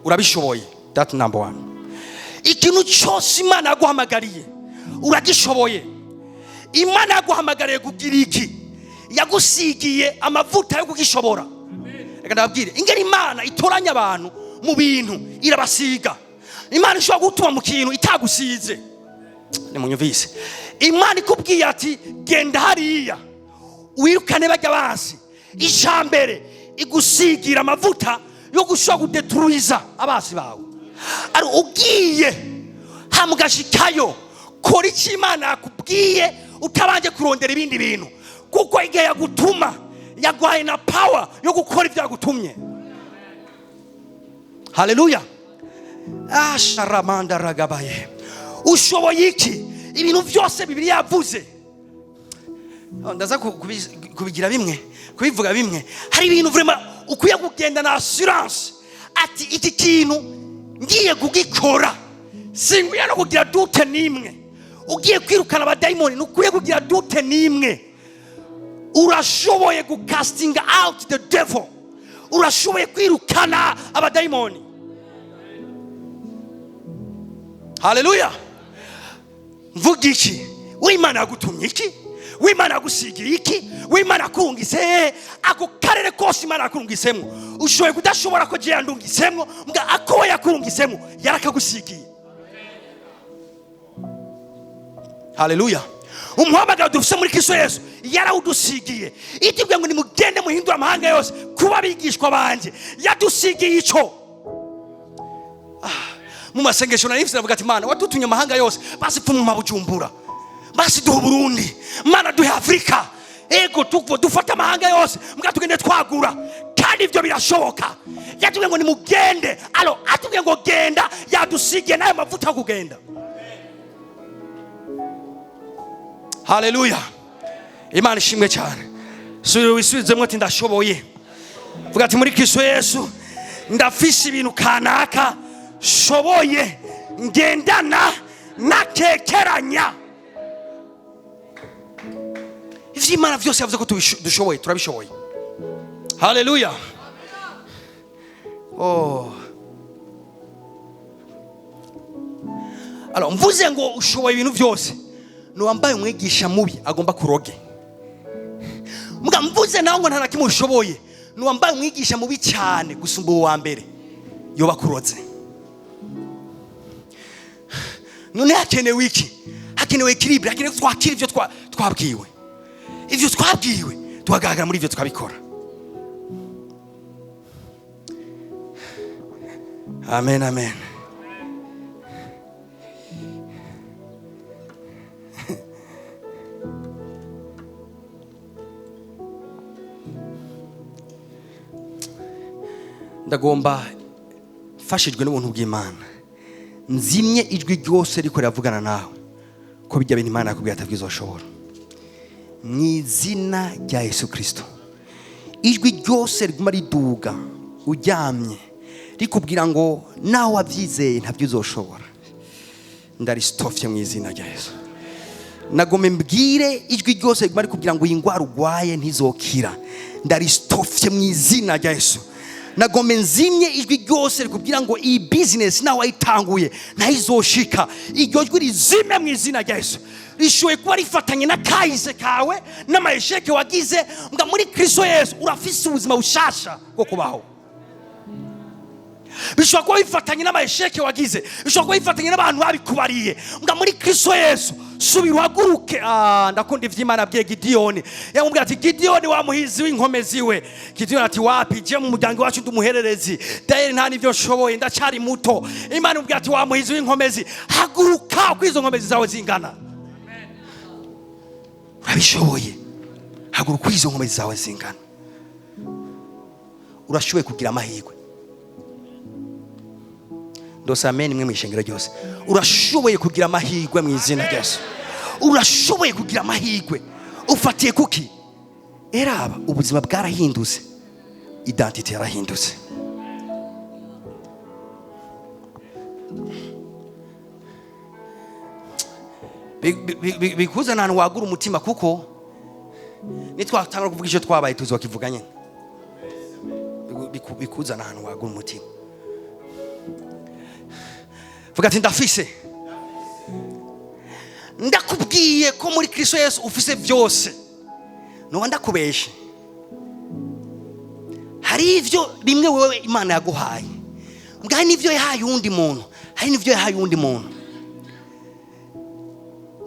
urabishoboye. That number one. Ikintu cyose Imana yaguhamagariye uragishoboye. Imana yaguhamagariye kugira iki, yagusigiye amavuta yo kugishobora. Reka ndababwire ingene Imana itoranya abantu mu bintu, irabasiga. Imana ishobora gutuma mu kintu itagusize. Nimunyumvise, Imana ikubwiye ati: "Genda hariya wirukane bajya basi", icambere igusigira amavuta yo gushobora kudetruiza abasi bawe. Ari ugiye hamugashikayo, kora icyo Imana yakubwiye utabanje kurondera ibindi bintu, kuko igihe yagutuma yaguhaye na power yo gukora ibyo yagutumye. Haleluya. Asharamanda ragabaye. Ushoboye iki? Ibintu byose Bibiliya yavuze. Oh, ndaza kubigira bimwe, kubivuga bimwe. Hari ibintu vraiment ukwiye kugenda na assurance ati: "Iki kintu ngiye kugikora, sinkwiye no kugira doute n'imwe." Ugiye kwirukana abadayimoni, ntukwiye kugira doute n'imwe. Urashoboye gukastinga out the devil, urashoboye kwirukana abadayimoni. Haleluya. Mvuga iki? W'Imana yagutumye iki? W'Imana yagusigiye iki? W'Imana yakurungise hehe? Ako karere kose Imana yakurungisemo, ushoboye kudashobora ko jiya yandungisemo, mbwa ako we yakurungisemo yarakagusigiye. Haleluya. Umuhamagaro dufise muri Kristo Yesu yarawudusigiye. Itubwiye ngo: "Nimugende muhindure amahanga yose kuba abigishwa banje." Yadusigiye ico. Mu masengesho nari mfise, navuga ati: "Mana, wadutumye amahanga yose, basi pfuma Bujumbura, basi duhe Burundi, Mana, duhe Afurika." Ego, dufate amahanga yose, mbwa tugende twagura, kandi ivyo birashoboka. Yatubwiye ngo: "Nimugende." Alo, atubwiye ngo genda, yadusigiye n'ayo mavuta yo kugenda. Haleluya. Imana ishimwe cyane. Subira wisubizemo ati: "Ndashoboye." Vuga ati: "Muri Kristo Yesu ndafise ibintu kanaka." Shoboye ngendana nakekeranya. Ivy'Imana vyose yavuze ko dushoboye, turabishoboye. Haleluya. Oh. Alors mvuze ngo ushoboye ibintu byose, nuwambaye umwigisha mubi agomba kuroge. Muga mvuze nawe ngo nta na kimwe ushoboye, nuwambaye umwigisha mubi cyane gusumba uwo wa mbere yoba kuroze. None hakenewe iki? Hakenewe equilibre, hakenewe twakira ivyo twabwiwe. Ivyo twabwiwe tuhagaragara muri ivyo tukabikora. Amen, amen. Ndagomba mfashijwe n'ubuntu bw'Imana nzimye ijwi ryose riko riravugana nawe ko bijya bintu Imana yakubwiye atabwizoshobora. Mu izina rya Yesu Kristo, ijwi ryose riguma riduga uryamye rikubwira ngo nawe wabyizeye ntabyo uzoshobora, ndarisitofye mu izina rya Yesu. Nagome mbwire ijwi ryose riguma rikubwira ngo iyi ndwara urwaye ntizokira, ndarisitofye mu izina rya Yesu. Nagome nzimye ijwi ryose rikubwira ngo iyi business nawe wayitanguye ntayizoshika, iryo jwi rizime mu izina rya Yesu. Rishoboye kuba rifatanye na kahise kawe n'amayesheke wagize, nga muri Kristo Yesu urafise ubuzima bushasha bwo kubaho. Bishobora kuba bifatanye n'amayesheke wagize, bishobora kuba bifatanye n'abantu babikubariye, nga muri Kristo Yesu subira uhaguruke. Ndakunda ivy'Imana yabwiye Gidiyoni. Yamubwiye ati Gidiyoni wa muhizi w'inkomezi we. Gidiyoni ati wapi, je mu muryango wacu ndi umuhererezi, dayeri nta n'ivyo nshoboye, ndacyari muto. Imana imubwiye ati wa muhizi w'inkomezi, haguruka uko izo nkomezi zawe zingana. Urabishoboye, haguruka uko izo nkomezi zawe zingana. Urashoboye kugira amahirwe. Ndose amen imwe mu ishengero ryose. Urashoboye kugira amahirwe mu izina rya Yesu. Urashoboye kugira amahirwe. Ufatiye kuki? Eraba ubuzima bwarahindutse, identité yarahindutse. Bikuza nta wagura umutima, kuko nitwatangura kuvuga icyo twabaye tuzokivuga nyene. Bikuza nta wagura umutima. Vuga ati ndafise. Ndakubwiye ko muri Kristo Yesu ufise byose. Noba ndakubeshe. Hari ivyo bimwe wewe Imana yaguhaye, mbwa hari n'ivyo yahaye uwundi muntu, hari n'ivyo yahaye uwundi muntu.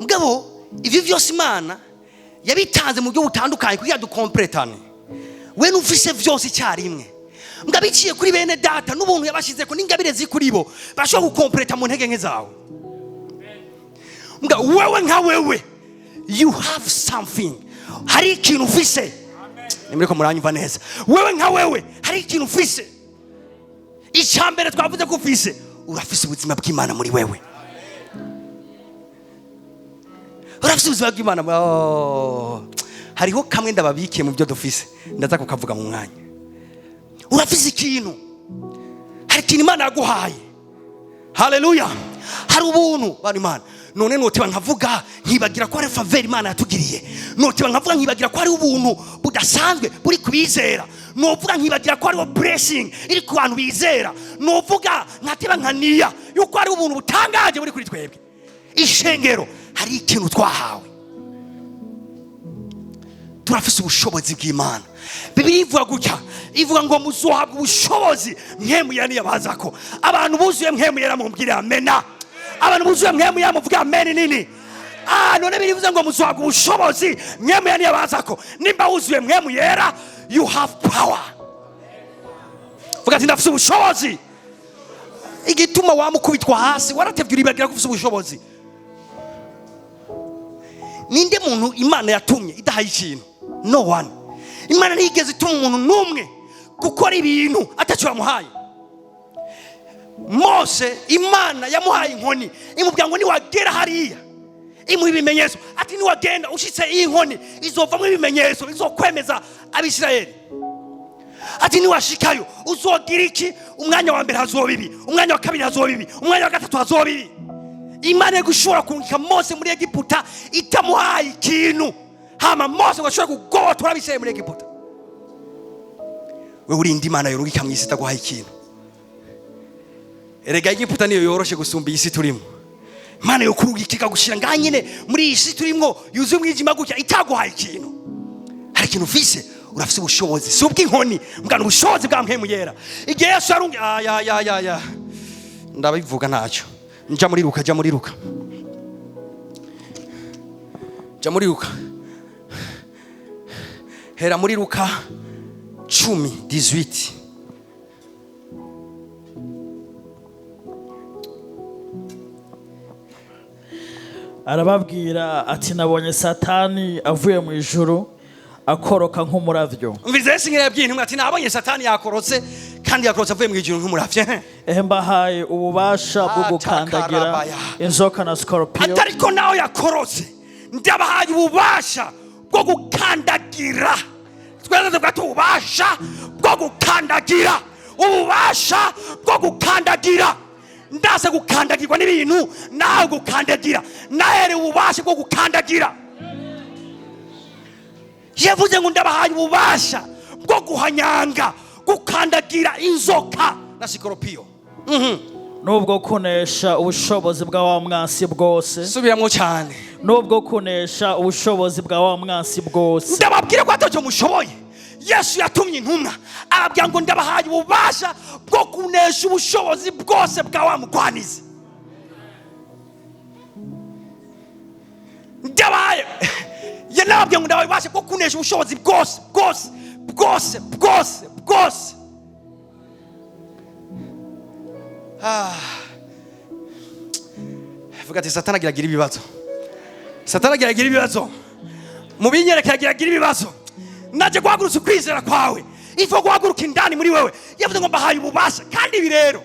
Mugabo ivyo vyose Imana yabitanze mu buryo butandukanye kugira dukompletane. We n'ufise vyose icyarimwe. Mbwa biciye kuri bene data n'ubuntu yabashize ko n'ingabire ziri kuri bo, bashobora gukompleta mu ntege nke zawe. Mbwa wewe nka wewe, you have something. Hari ikintu ufise. Nimuriko muranyumva neza. Wewe nka wewe hari ikintu ufise. Icambere twavuze ko ufise, urafise ubuzima bw'Imana muri wewe. Urafise ubuzima bw'Imana. Oh. Hariho kamwe ndababikiye mu byo dufise, ndaza kukavuga mu mwanya. Urafise ikintu. Hari ikintu Imana yaguhaye. Haleluya. Hari ubuntu bari Imana. None noteba nkavuga nkibagira ko ari faveur Imana yatugiriye. Noteba nkavuga nkibagira ko ari ubuntu budasanzwe buri kubizera. Novuga nkibagira ko ari blessing iri ku bantu bizera. Novuga nkateba nkaniya yuko ari ubuntu butangaje buri kuri twebwe. Ishengero hari ikintu twahawe. Turafise ubushobozi bw'Imana. Bibiliya ivuga gutya, ivuga ngo muzohabwa ubushobozi mwemu yera niyabazako. Abantu buzuye mwemu yera mumbwire amena. Abantu buzuye mwemu yera muvuge amen nini. None birivuze ngo muzohabwa ubushobozi mwemu yera niyabazako. Nimba wuzuye mwemu yera, you have power. Vuga ati ndafise ubushobozi. Igituma wamukubitwa hasi waratevye uribagira ko ufise ubushobozi. Ninde muntu Imana yatumye idahaye ikintu? No one. Imana ntiyigeze ituma umuntu n'umwe gukora ibintu atacyo yamuhaye. Mose Imana yamuhaye inkoni, imubwira ngo niwagera hariya, imuha ibimenyetso ati niwagenda ushitse iyi nkoni izovamwo ibimenyetso bizokwemeza Abisirayeli. Ati niwashikayo uzogira iki? Umwanya wa mbere hazoba ibi, umwanya wa kabiri hazoba ibi, umwanya wa gatatu hazoba ibi. Imana gushobora kurungika Mose muri Egiputa itamuhaye ikintu, hama Mose ngo ashobore kugobotora Abisirayeli muri Egiputa. Wewe urinde Imana yorungika mu isi itaguhaye ikintu. Erega Egiputa niyo yoroshe gusumba iyi si turimo. Imana yo kurungika ikagushira ngaha nyine muri iyi si turimo yuzuye umwijima gutya itaguhaye ikintu. Hari ikintu ufise, urafise ubushobozi, si ubw'inkoni, mbwana ubushobozi bwa Mpwemu Yera. Igihe Yesu yarungi, ya ya ya ya, ndabivuga ntacyo. Nja muri Luka, jya muri Luka, jya muri Luka, hera muri Luka 10:18. Arababwira ati nabonye Satani avuye mu ijuru akoroka nk'umuravyo. Umviriza Yesu ingene yabwiye intumwa ati nabonye Satani yakorotse, kandi yakorotse avuye mu ijuru nk'umuravyo. Ehe, mbahaye ububasha bwo gukandagira Atakarabaya. inzoka na scorpion. Atariko nawe yakorotse, ndabahaye ububasha bwo gukandagira. Twese tuvuga ati ububasha bwo gukandagira, ububasha bwo gukandagira. Ndase gukandagirwa n'ibintu, nawe gukandagira, nahere ububasha bwo gukandagira. Yavuze ngo ndabahaye ububasha bwo guhanyanga, gukandagira inzoka na sikoropiyo, nubwo kunesha ubushobozi bwa wa mwansi bwose. Subiramo cyane. Nubwo kunesha ubushobozi bwa wa mwansi bwose. Ndababwira ko atacyo mushoboye. Yesu yatumye intumwa arababwira ngo ndabahaye ububasha bwo kunesha ubushobozi bwose bwa wa mugwanizi. Ndabahaye, yanababwira ngo ndabahaye ububasha bwo kunesha ubushobozi bwose bwose bwose bwose bwose. Vuga ati Satani agira ibibazo, Satani agira ibibazo, mu binyereka agira ibibazo. Naje guhagurutsa ukwizera kwawe, ivo guhaguruka indani muri wewe. Yavuze ngo mbahaye ububasha. Kandi ibi rero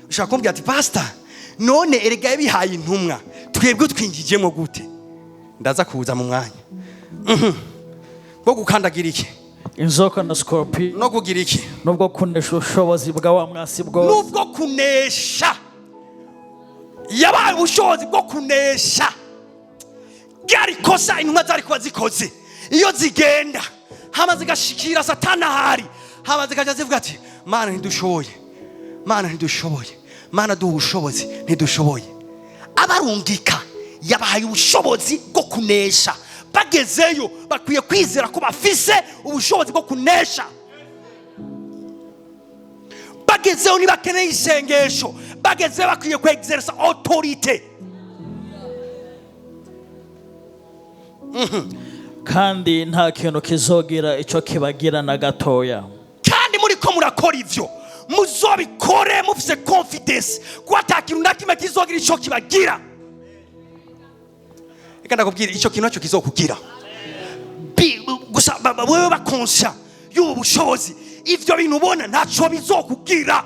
ushaka kumbwira ati pastor, none erega yabihaye intumwa, twebwe twinjijemo gute? Ndaza kuza mu mwanya bwo gukandagira iki? Inzoka na scorpion. No kugira iki? Nubwo kunesha ubushobozi bwa wa mwansi bwose. Nubwo kunesha, yabaye ubushobozi bwo kunesha. Ryari kosa intumwa zari kuba zikoze iyo zigenda hama zigashikira Satani ahari, hama zikaja zivuga ati Mana ntidushoboye, Mana ntidushoboye, Mana duha ubushobozi, ntidushoboye. Abarungika yabahaye ubushobozi bwo kunesha. Bagezeyo bakwiye kwizera ko bafise ubushobozi bwo kunesha. Bagezeyo ntibakeneye isengesho, bagezeyo bakwiye kwexersa autorité. Kandi nta kintu kizogira ico kibagira na gatoya. Kandi muriko murakora ivyo, muzobikore mufise confidence ko ata kintu na kimwe kizogira ico kibagira. Reka ndakubwira ico kintu nacyo kizokugira. Gusa wewe ba conscient y'ubu bushobozi, ivyo bintu ubona ntaco bizokugira.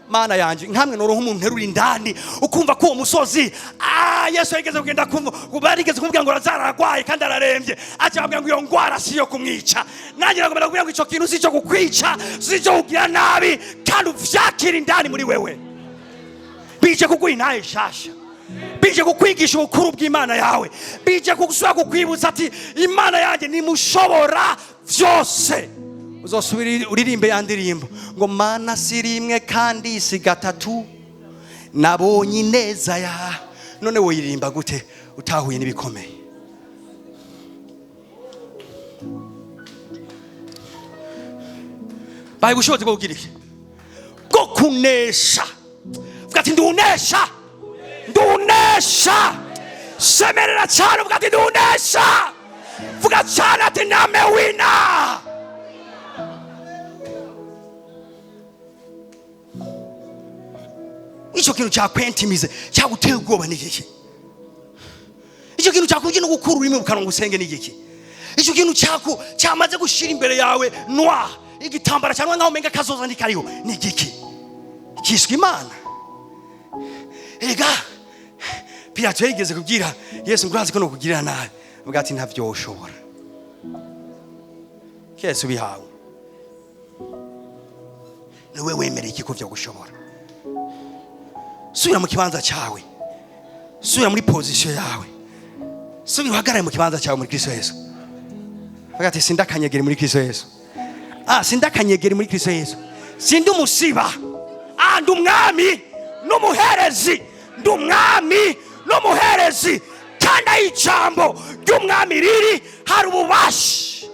Mana yanje, nkamwe noronka umuntu nterura indani ukumva ko uwo musozi, Yesu yigeze kugenda kumva, barigeze kumubwira ngo Lazaro aragwaye kandi ararembye, aca ababwira ngo iyo ngwara si iyo kumwica. Nanjye nagomba kubwira ngo ico kintu si ico kukwica, si ico kugira nabi, kandi uvyakira indani muri wewe. Bije kuguha intahe nshasha, bije kukwigisha ubukuru bw'Imana yawe, bije kugusubira kukwibutsa ati Imana yanjye nimushobora vyose. Uzosubira uririmbe ya ndirimbo ngo Mana si rimwe kandi si gatatu, nabonye ineza ya. None woyiririmba gute utahuye n'ibikomeye? Bahe ubushobozi bwo kugira iki? Bwo kunesha. Vuga ati ndunesha, ndunesha. Semerera cyane uvuga ati ndunesha. Vuga cyane ati namewina. Ico kintu cyakwentimize cyaguteye ubwoba ni iki? Ico kintu cyakubwiye no gukura ururimi mu kanwa ngo usenge ni iki? Ico kintu cyamaze gushira imbere yawe noir, igitambara cyangwa nkaho umenga kazoza ntikariho ni iki? Kiswe Imana. Erega Pilato yarigeze kubwira Yesu ngo urazi ko nokugirira nabi, avuga ati ntavyo woshobora. Yesu bihawe. Niwe wemereye iki ko vyogushobora? Subira mu kibanza cyawe, subira muri position yawe, subira uhagarare mu kibanza cyawe muri Kristo Yesu. Vuga ati sindakanyegeri muri Kristo Yesu. Sindakanyegeri muri Kristo Yesu. Sindi umusiba. Ndi umwami n'umuherezi. Ndi umwami n'umuherezi. Kandi aho ijambo ry'umwami riri hari ububasha.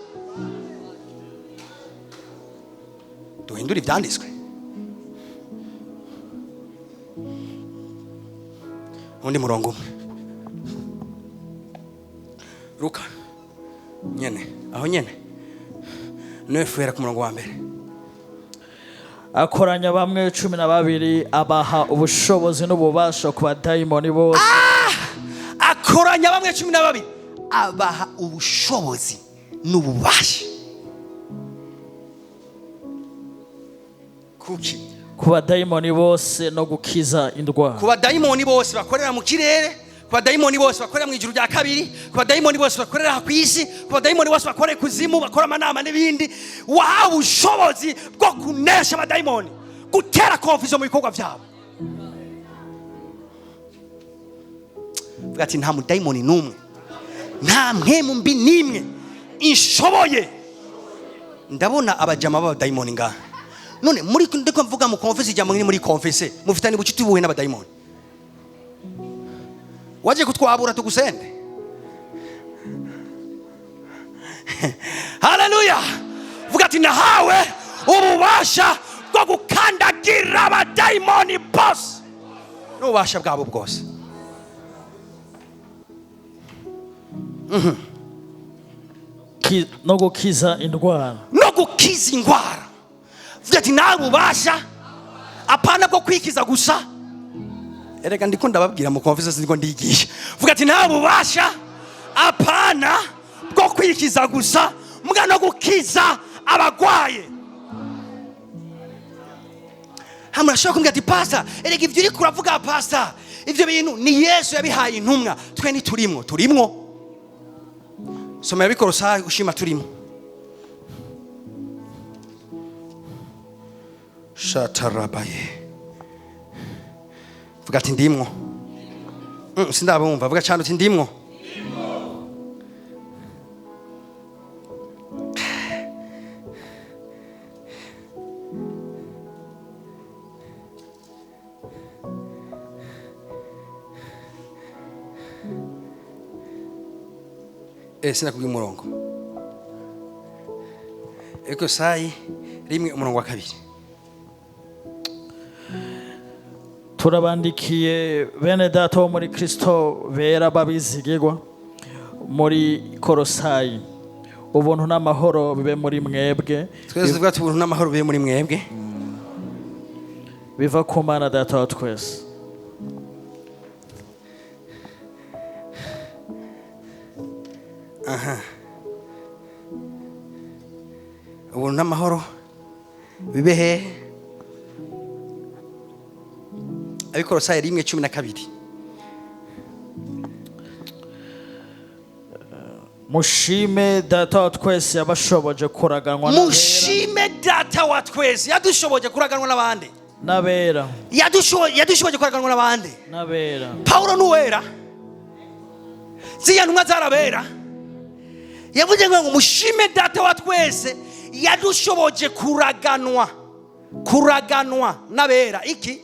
Duhindure ibyanditswe. Undi murongo umwe. Luka nyene, aho nyene. 9 ku murongo wa mbere. Akoranya bamwe 12 abaha ubushobozi n'ububasha ku badayimoni bose. Akoranya bamwe 12 abaha ubushobozi n'ububasha. Kuki? Ku badayimoni bose no gukiza indwara. Ku badayimoni bose bakorera mu kirere, ku badayimoni bose bakorera mu ijuru rya kabiri, ku badayimoni bose bakorera ku isi, ku badayimoni bose bakorera kuzimu, bakora amanama n'ibindi, wahawe ubushobozi bwo kunesha abadayimoni, gutera confusion mu bikorwa byabo. Vuga ati nta mudayimoni n'umwe, nta mpwemu mbi n'imwe inshoboye. Ndabona abajama b'abadayimoni ngaha. None muri ndiko mvuga mu confesse ijambo ngiri muri confesse, mufitanye ubucuti buhe n'abadayimoni? Waje kutwabura tugusende. Haleluya. Vuga ati nahawe ububasha bwo gukandagira abadayimoni bose n'ububasha bwabo bwose. No gukiza indwara. No gukiza indwara. Vuga ati nawe ububasha apana bwo kwikiza gusa. Erega ndiko ndababwira mu confesse ndiko ndigisha. Vuga ati nawe ububasha apana bwo kwikiza gusa, mbwa no gukiza abagwaye. Hamwe ashobora kumbwira ati pastor, erega ivyo uriko uravuga pastor, ivyo bintu ni Yesu yabihaye intumwa, twe ntiturimwo. Turimwo. Soma Abikorosayi ushima turimo. Shatarabaye. Vuga ati ndimwo. Sindabumva. Vuga cyane uti ndimwo. Sinakubwiye umurongo. Ekosai 1 umurongo wa 2. Turabandikiye bene data wo muri Kristo bera babizigirwa muri Kolosayi. Ubuntu n'amahoro bibe muri mwebwe. Twese tuvuga ati ubuntu n'amahoro bibe muri mwebwe. Biva ku Mana data wa twese. Aha. Ubuntu n'amahoro bibe he? Abikorosayi 1:12. Mushime data wa twese yabashoboje kuraganwa n'abera. Mushime data wa twese yadushoboje kuraganwa n'abandi. N'abera. Yadushoboje kuraganwa n'abandi. N'abera. Paulo nuwera. Ziya ntumwa zarabera. Yavuze ngo mushime data wa twese yadushoboje kuraganwa. Kuraganwa n'abera. Iki?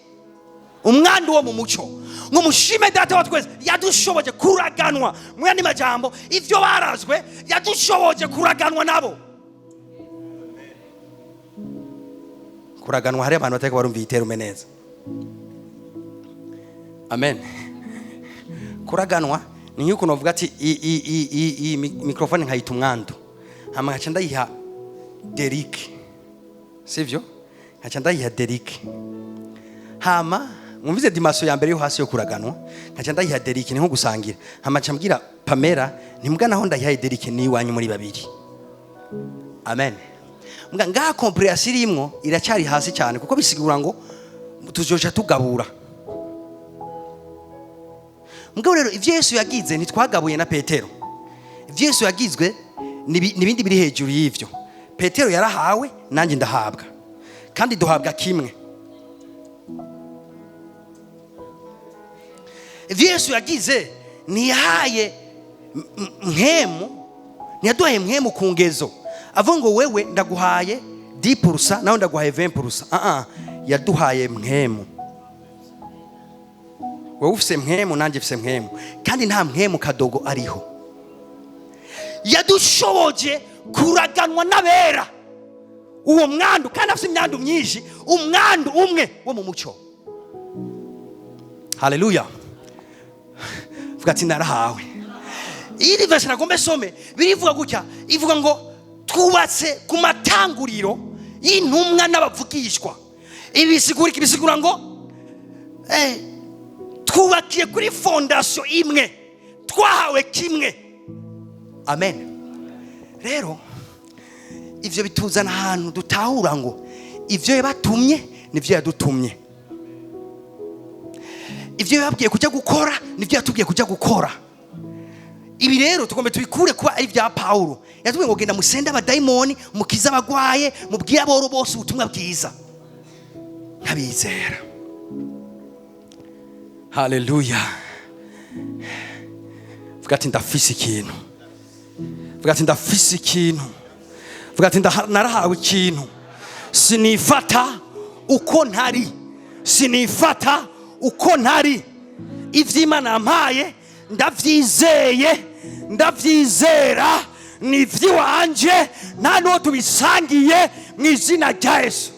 Umwandu wo mu muco. Ngo mushime data wa twese yadushoboje kuraganwa. Mu yandi majambo ivyo barazwe yadushoboje kuraganwa nabo. Kuraganwa hari abantu batari barumva iterume neza. Amen. Kuraganwa ni nk'uko novuga ati i microphone nkayita umwandu. Hama nkaca ndayiha Derrick. Sivyo? Nkaca ndayiha Derrick. Hama mwumvize dimaso ya mbere yo hasi yo kuraganwa, nkaca ndayiha Derrick ni nko gusangira. Hama nca mbwira Pamela ntimbwa naho ndayihaye Derrick ni iwanyu muri babiri. Amen. Mbwa ngaha comprehension irimwo iracyari hasi cyane kuko bisigura ngo tuzoja tugabura. Mugabo rero ivyo Yesu yagize ntitwagabuye na Petero. Ivyo Yesu yagizwe nibindi biri hejuru y'ivyo. Petero yarahawe nanjye ndahabwa. Kandi duhabwa kimwe. Ivyo Yesu yagize, ntiyahaye mpwemu, ntiyaduhaye mpwemu ku ngezo avuga ngo wewe ndaguhaye 10% nawe ndaguhaye 20%. Ah ah, yaduhaye mpwemu. Wewe ufise mpwemu, nanjye mfise mpwemu, kandi nta mpwemu kadogo ariho. Yadushoboje kuraganwa n'abera uwo mwandu, kandi afise imyandu myinshi, umwandu umwe wo mu muco. Haleluya! Vuga ati narahawe. Iri verse nagombe some birivuga gutya, ivuga ngo twubatse ku matanguriro y'intumwa n'abavugishwa. Ibi bisigura iki? Bisigura ngo twubakiye kuri fondation imwe, twahawe kimwe. Amen. Rero ivyo bituzana ahantu dutahura ngo ivyo yabatumye nivyo yadutumye, ivyo yababwiye kujya gukora nivyo yatubwiye kujya gukora. Ibi rero tugomba tubikure kuba ari ibya Paulo. Yatubwiye ngo genda musende abadayimoni, mukize abagwaye, mubwire aboro bose ubutumwa bwiza nk'abizera. Haleluya! Vuga ati ndafise ikintu. Vuga ati ndafise ikintu. Vuga ati narahawe ikintu. Sinifata uko ntari, sinifata uko ntari. Ivy'Imana yampaye ndavyizeye, ndavyizera, ni ivy'iwanje, nta n'uwo tubisangiye, mu izina rya Yesu.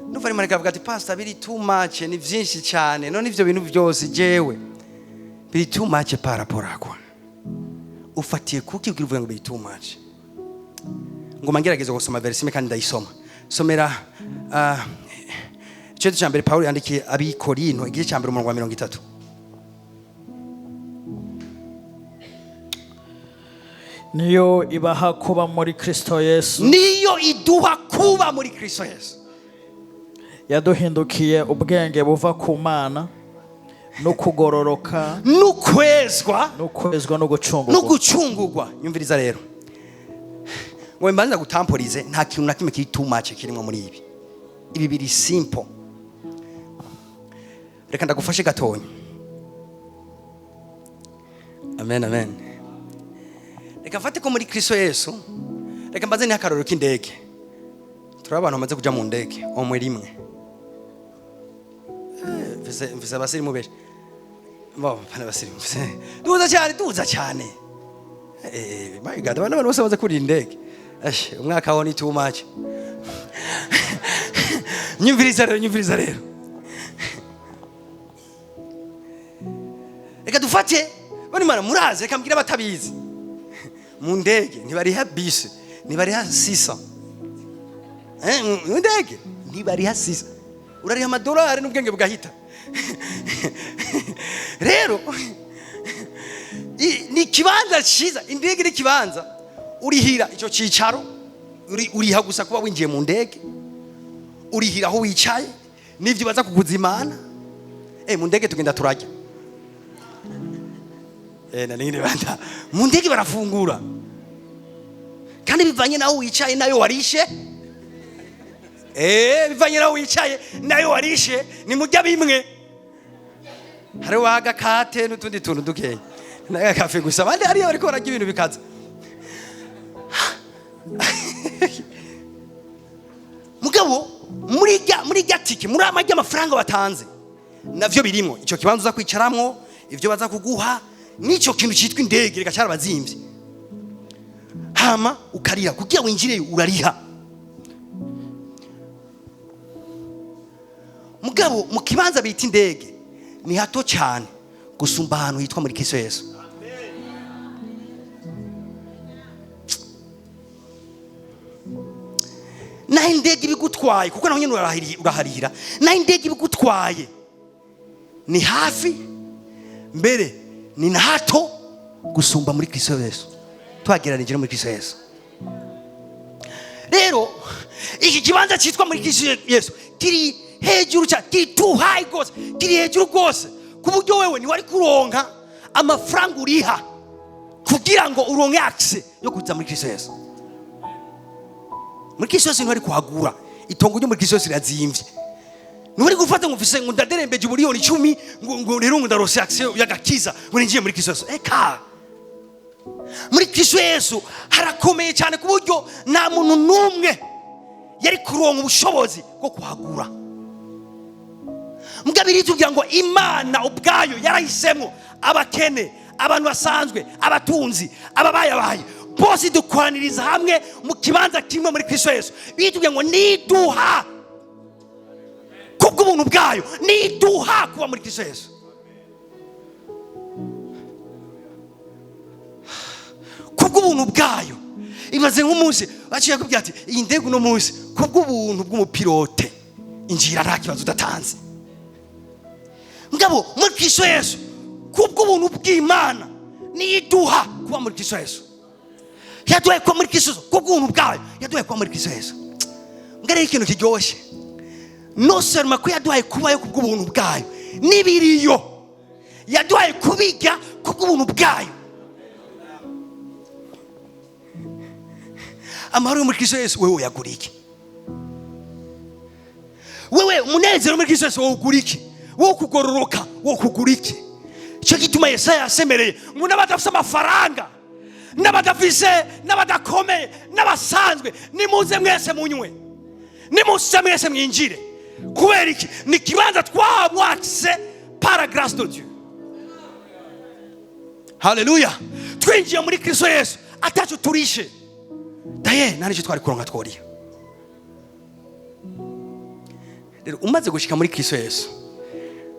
Ndumva arimo aravuga ati pastor, biri too much, ni vyinshi cyane. None ivyo bintu byose jewe biri too much par rapport à quoi? Ufatiye kuki ubwira uvuga ngo biri too much? Ngoma ngerageza gusoma verse imwe kandi ndayisoma. Somera igice cya mbere Paulo yandikiye ab'i Korinto, igice cya mbere, umurongo wa 30. Niyo ibaha kuba muri Kristo Yesu. Niyo iduha kuba muri Kristo Yesu. Yaduhindukiye ubwenge buva ku Mana no kugororoka n'ukwezwa no kwezwa no gucungurwa. No gucungurwa. Nyumviriza rero, ngo mbanza gutamporize, nta kintu na kimwe kiri too much kirimo muri ibi. Ibi biri simple. Reka ndagufashe gatonya. Amen, amen. Reka mfate ko muri Kristo Yesu, reka mbaze ni akarorero k'indege. Turi abantu bamaze kuja mu ndege omwe rimwe. Mfise abasirimu benshi. Bo, pana abasirimu. Duza cyane, duza cyane. My God, abantu bose bamaze kurira indege. Ash, umwaka wo ni too much. Nyumviriza rero, nyumviriza rero. Reka dufate bani mana murazi, reka mbwira abatabizi. Mu ndege ntibariha bisi, ntibariha sisa. Mu ndege ntibariha sisa. Urariha amadolari n'ubwenge bugahita. Rero ni ikibanza cyiza, indege ni ikibanza urihira icyo cyicaro, uriha gusa kuba winjiye mu ndege, urihira aho wicaye n'ivyo baza kukuzimana. Mu ndege tugenda turajya. Na ningine banda. Mu ndege barafungura. Kandi bivanye naho wicaye nayo warishe. Bivanye naho wicaye nayo warishe, ni mujya bimwe. Hari waga kate n'utundi tuntu dukenya. Naga kafe gusa, abandi hariya bariko bararya ibintu bikaza. Mugabo muri rya tike, muri amajya amafaranga batanze, navyo birimo ico kibanza uza kwicaramwo, ivyo baza kuguha, n'ico kintu citwa indege reka cyarabazimvye. Hama ukarira kugira winjire, urariha. Mugabo mu kibanza bita indege ni hato cyane gusumba ahantu hitwa muri Kristo Yesu. Naho indege ibigutwaye, kuko naho nyine uraharira, naho indege ibigutwaye ni hafi, mbere ni na hato gusumba muri Kristo Yesu. Twagereranije no muri Kristo Yesu. Rero iki kibanza cyitwa muri Kristo Yesu kiri hejuru cyane, kiri too high rwose, kiri hejuru rwose, ku buryo wewe ntiwari kuronka amafaranga uriha kugira ngo uronke access yo kuza muri Kristo Yesu. Muri Kristo Yesu ntari kuhagura itongo ryo muri Kristo Yesu rirazimvye. Nturi gufata ngo mfise, ngo ndaderembeje 10 miliyoni, ngo rero ngo ndarose accès y'agakiza, ngo ninjiye muri Kristo Yesu. Eka, muri Kristo Yesu harakomeye cyane ku buryo nta muntu n'umwe yari kuronka ubushobozi bwo kuhagura. Mugabo iritubwira ngo Imana ubwayo yarahisemo abakene, abantu basanzwe, abatunzi, ababayabaye bose, dukwaniriza hamwe mu kibanza kimwe muri Kristo Yesu. Bitubwira ngo niduha kubw'ubuntu bwayo, niduha kuba muri Kristo Yesu. Kubw'ubuntu bwayo. Ibaze nk'umunsi baciye akubwira ati: "Iyi ndege uno munsi, kubw'ubuntu bw'umupilote, injira nta kibazo udatanze." Mugabo muri Kristo Yesu, kubw'ubuntu bw'Imana, niduha kuba muri Kristo Yesu. Yaduhaye kuba muri Kristo Yesu kubw'ubuntu bwayo, yaduhaye kuba muri Kristo Yesu. Mbwa rero ikintu kiryoshye, non seulement ko yaduhaye kubayo kubw'ubuntu bwayo, n'ibiriyo yaduhaye kubijya kubw'ubuntu bwayo. Amahoro yo muri Kristo Yesu, wewe uyagura iki? Wewe umunezero muri Kristo Yesu wowe ugura iki? Wowe kugororoka wowe kugura iki? Icyo gituma Yesaya yasemereye ngo n'abadafise amafaranga, n'abadafise, n'abadakomeye, n'abasanzwe, nimuze mwese munywe, nimuze mwese mwinjire. Kubera iki? Ni ikibanza twabwatse par la grâce de Dieu. Haleluya! Twinjiye muri Kristo Yesu ataco turishe. Daye nta nicyo twari kuronka tworiye. Rero umaze gushika muri Kristo Yesu,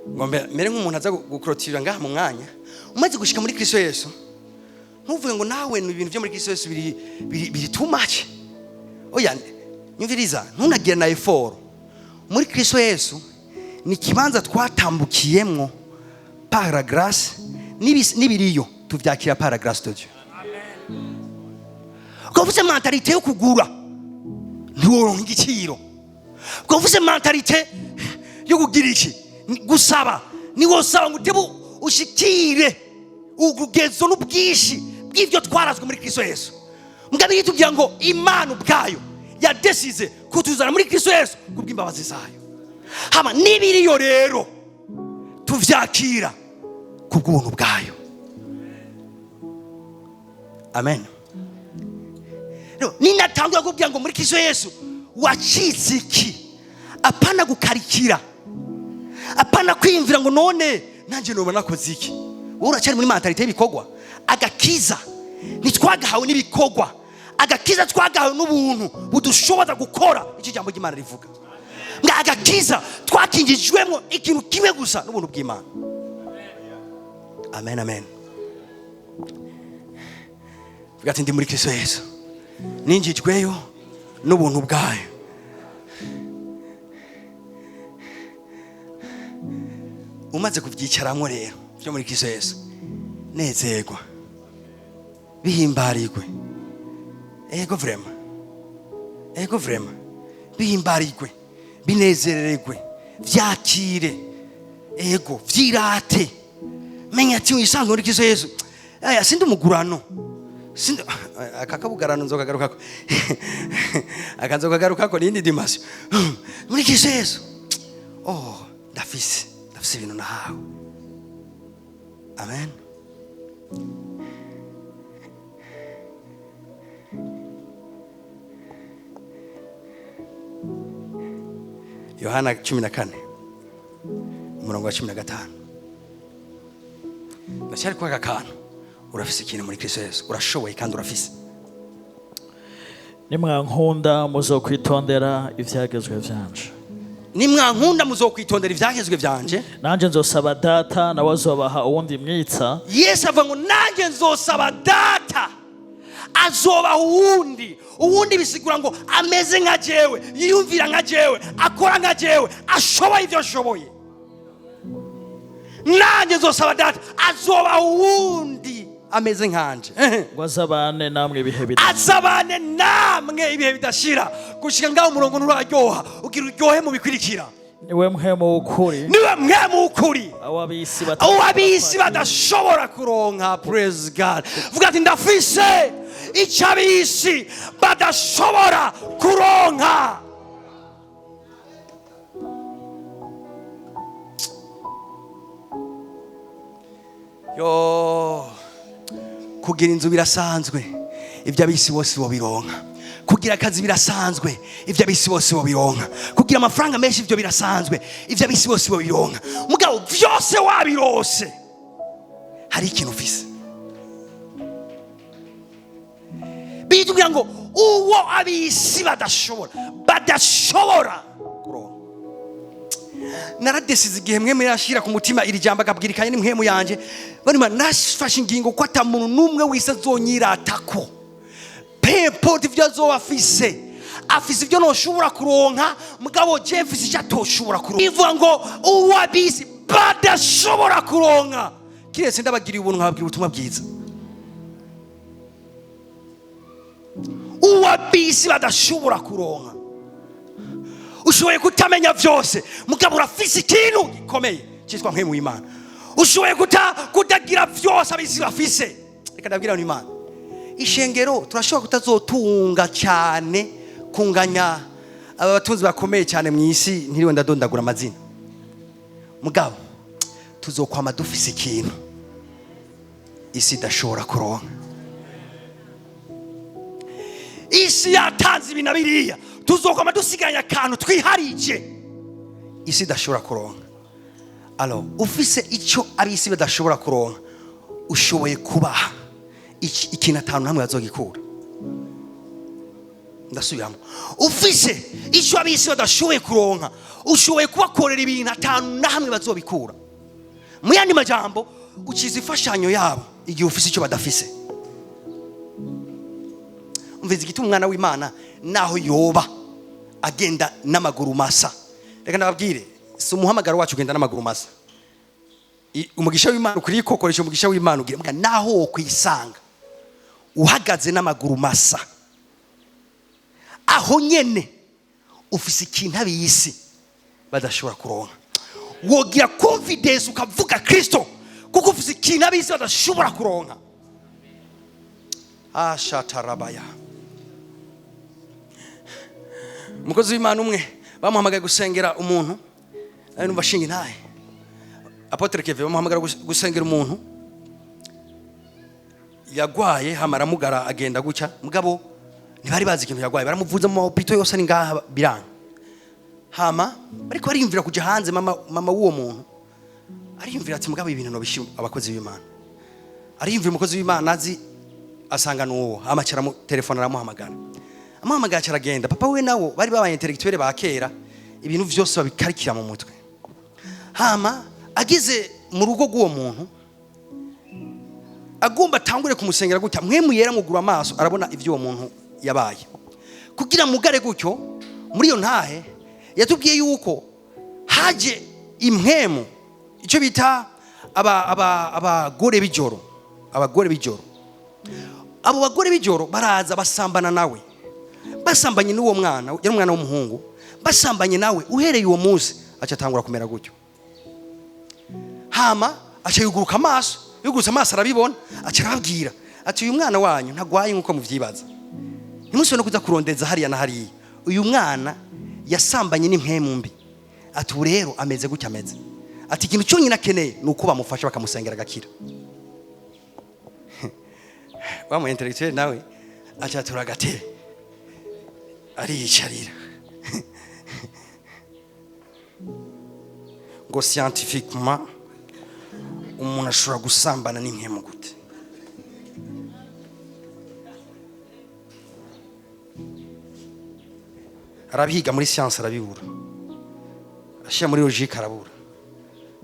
ngo mere nk'umuntu aza gukorotira ngaha mu mwanya, umaze gushika muri Kristo Yesu, ntuvuge ngo nawe ni ibintu byo muri Kristo Yesu biri too much. Oya, nyumviriza, ntunagire na effort. Muri Kristo Yesu ni ikibanza twatambukiyemwo par la grâce, n'ibiriyo tuvyakira par la grâce de Dieu. Ukaba ufise mentalité yo kugura, ntiworonka igiciro. Ukaba ufise mentalité yo kugira iki, gusaba, niwosaba ngo utebe ushikire urugezo n'ubwinshi bw'ibyo twarazwe muri Kristo Yesu. Mugabo tubwira ngo Imana ubwayo yadesize kutuzana muri Kristo Yesu kubw'imbabazi zayo, hama n'ibiriyo rero tuvyakira kubw'ubuntu bwayo. Amen. Rero, ninatangura kubwira ngo muri Kristo Yesu wacitse iki, apana gukarikira, apana kwiyumvira ngo none nanjye noba nakoze iki. Wowe uracyari muri mentalité y'ibikorwa. Agakiza ntitwagahawe n'ibikorwa, agakiza twagahawe n'ubuntu budushoboza gukora icyo ijambo ry'Imana rivuga. Nga agakiza twakinjijwemo ikintu kimwe gusa, n'ubuntu bw'Imana. Amen, amen. Vuga ati: "Ndi muri Kristo Yesu, ninjijweyo n'ubuntu bwayo." Umaze kubyicaramo rero byo muri Kristo Yesu, nezerwa, bihimbarirwe. Ego, vraiment, ego, vraiment, bihimbarirwe, binezererwe, vyakire, ego, vyirate. Menya ati wisanzwe muri Kristo Yesu. Aya sindi umugurano, sindi aka kabugarano, nzokagarukako, aka nzokagarukako n'iyindi dimension muri Kristo Yesu. Oh, ndafise ibintu nahawe. Amen. Yohana 14, umurongo wa 15. Ndacyari kwa aka kantu. Urafise ikintu muri Kristo Yesu, urashoboye kandi urafise. Nimwankunda muzokwitondera ivyagezwe vyanje. Nimwankunda muzokwitondera ivyagezwe vyanje. Nanje nzosaba Data, nawe azobaha uwundi mwitsa. Yesu avuga ngo nanjye nzosaba Data, azobaha uwundi. Uwundi bisigura ngo ameze nka jewe, yiyumvira nka jewe, akora nka jewe, ashoboye ibyo ashoboye. Nanjye nzosaba Data, azobaha uwundi ameze nkanje. Ngo azabane namwe ibihe bidashira. Azabane namwe ibihe bidashira. Gushika ngaho umurongo nturaryoha, ugira uryohe mu bikurikira. Niwe Mpwemu w'ukuri. Niwe Mpwemu w'ukuri. Aho ab'isi aho ab'isi badashobora kuronka. Praise God. Vuga ati: "Ndafise Icyo ab'isi badashobora kuronka. Yo, kugira inzu birasanzwe, ibyo ab'isi bose bobironka. Kugira akazi birasanzwe, ibyo ab'isi bose bobironka. Kugira amafaranga menshi, ibyo birasanzwe, ibyo ab'isi bose bobironka. Mugabo byose wabirose, hari ikintu ufise. Bitubwira ngo uwo ab'isi badashobora kuronka. Naradesize igihe mwe murashira ku mutima iri jambo, akabwirikanye n'imwemu yanje. Barimo nafashe ingingo ko ata muntu n'umwe wese azonyiratako. Peu importe ibyo azoba afise, afise ibyo noshobora kuronka, mugabo je mfise icyo atoshobora kuronka. Ivuga ngo uwo ab'isi badashobora kuronka, kiretse ndabagiriye ubuntu nkababwira ubutumwa bwiza. Uwo ab'isi badashobora kuronka. Ushoboye kutamenya vyose, mugabo urafise ikintu gikomeye cyitwa mpwemu w'Imana. Ushoboye kutagira vyose ab'isi bafise. Reka ndabwira Imana, ishengero turashobora kutazotunga cyane kunganya aba batunzi bakomeye cyane mu isi, ntiriwe ndadondagura amazina, mugabo tuzokwama dufise ikintu isi idashobora kuronka. Isi yatanze ibi na biriya, tuzokwama dusiganya akantu twiharije isi idashobora kuronka. Alors, ufise icyo ab'isi badashobora kuronka, ushoboye kubaha ikintu atanu hamwe bazogikura. Ndasubiramo, ufise icyo ab'isi badashoboye kuronka, ushoboye kubakorera ibintu atanu na hamwe bazobikura. Mu yandi majambo, ukiza imfashanyo yabo igihe ufise icyo badafise. Umviza igituma umwana w'Imana naho yoba agenda n'amaguru masa. Reka ndababwire, si umuhamagaro wacu ugenda n'amaguru masa. Umugisha w'Imana ukuri kokoresha umugisha w'Imana ugira mbwa naho wokwisanga uhagaze n'amaguru masa, aho nyene ufise ikintu ab'isi badashobora kuronka. Wogira confidence ukavuga Kristo kuko ufise ikintu ab'isi badashobora kuronka. Ashatarabaya. Umukozi w'Imana umwe bamuhamagaye gusengera umuntu, ari numva ashinga intahe. Apotre Kevin bamuhamagara gusengera umuntu yagwaye, hama aramugara agenda gutya, mugabo ntibari bazi ikintu yagwaye, baramuvuza mu hôpital yose ni ngaha biranga. Hama bariko bariyumvira kuja hanze, mama w'uwo muntu ariyumvira ati mugabo ibintu nobishima abakozi b'Imana. Ariyumvira umukozi w'Imana azi asanga nuwo, hama aca telefone aramuhamagara. Amuhamagara aca aragenda. Papa we nawo bari babaye intellectuel ba kera, ibintu vyose babikarikira mu mutwe. Hama ageze mu rugo rw'uwo muntu, agomba atangure kumusengera gutya, mwe muyera mugura amaso arabona ivyo uwo muntu yabaye. Kugira mugare gutyo muri iyo ntahe yatubwiye yuko haje impwemu, icyo bita abagore b'ijoro, abagore b'ijoro. Abo bagore b'ijoro baraza basambana nawe, basambanye n'uwo mwana, yari umwana w'umuhungu, basambanye nawe. Uhereye uwo munsi aca atangura kumera gutyo. Hama aca yuguruka amaso, yugurutse amaso arabibona, aca arababwira ati uyu mwana wanyu ntagwaye nk'uko muvyibaza, ntimusubire no kuza kurondeza hariya na hariya. Uyu mwana yasambanye n'impwemu mbi, ati ubu rero ameze gutya ameze, ati ikintu cyonyine akeneye ni uko bamufasha bakamusengera agakira. Wa mu intellectuel nawe aca atura agatebe ariyicarira ngo scientifiquement umuntu ashobora gusambana n'impwemu gute? Arabiga muri science arabibura, ashyira muri logique arabura.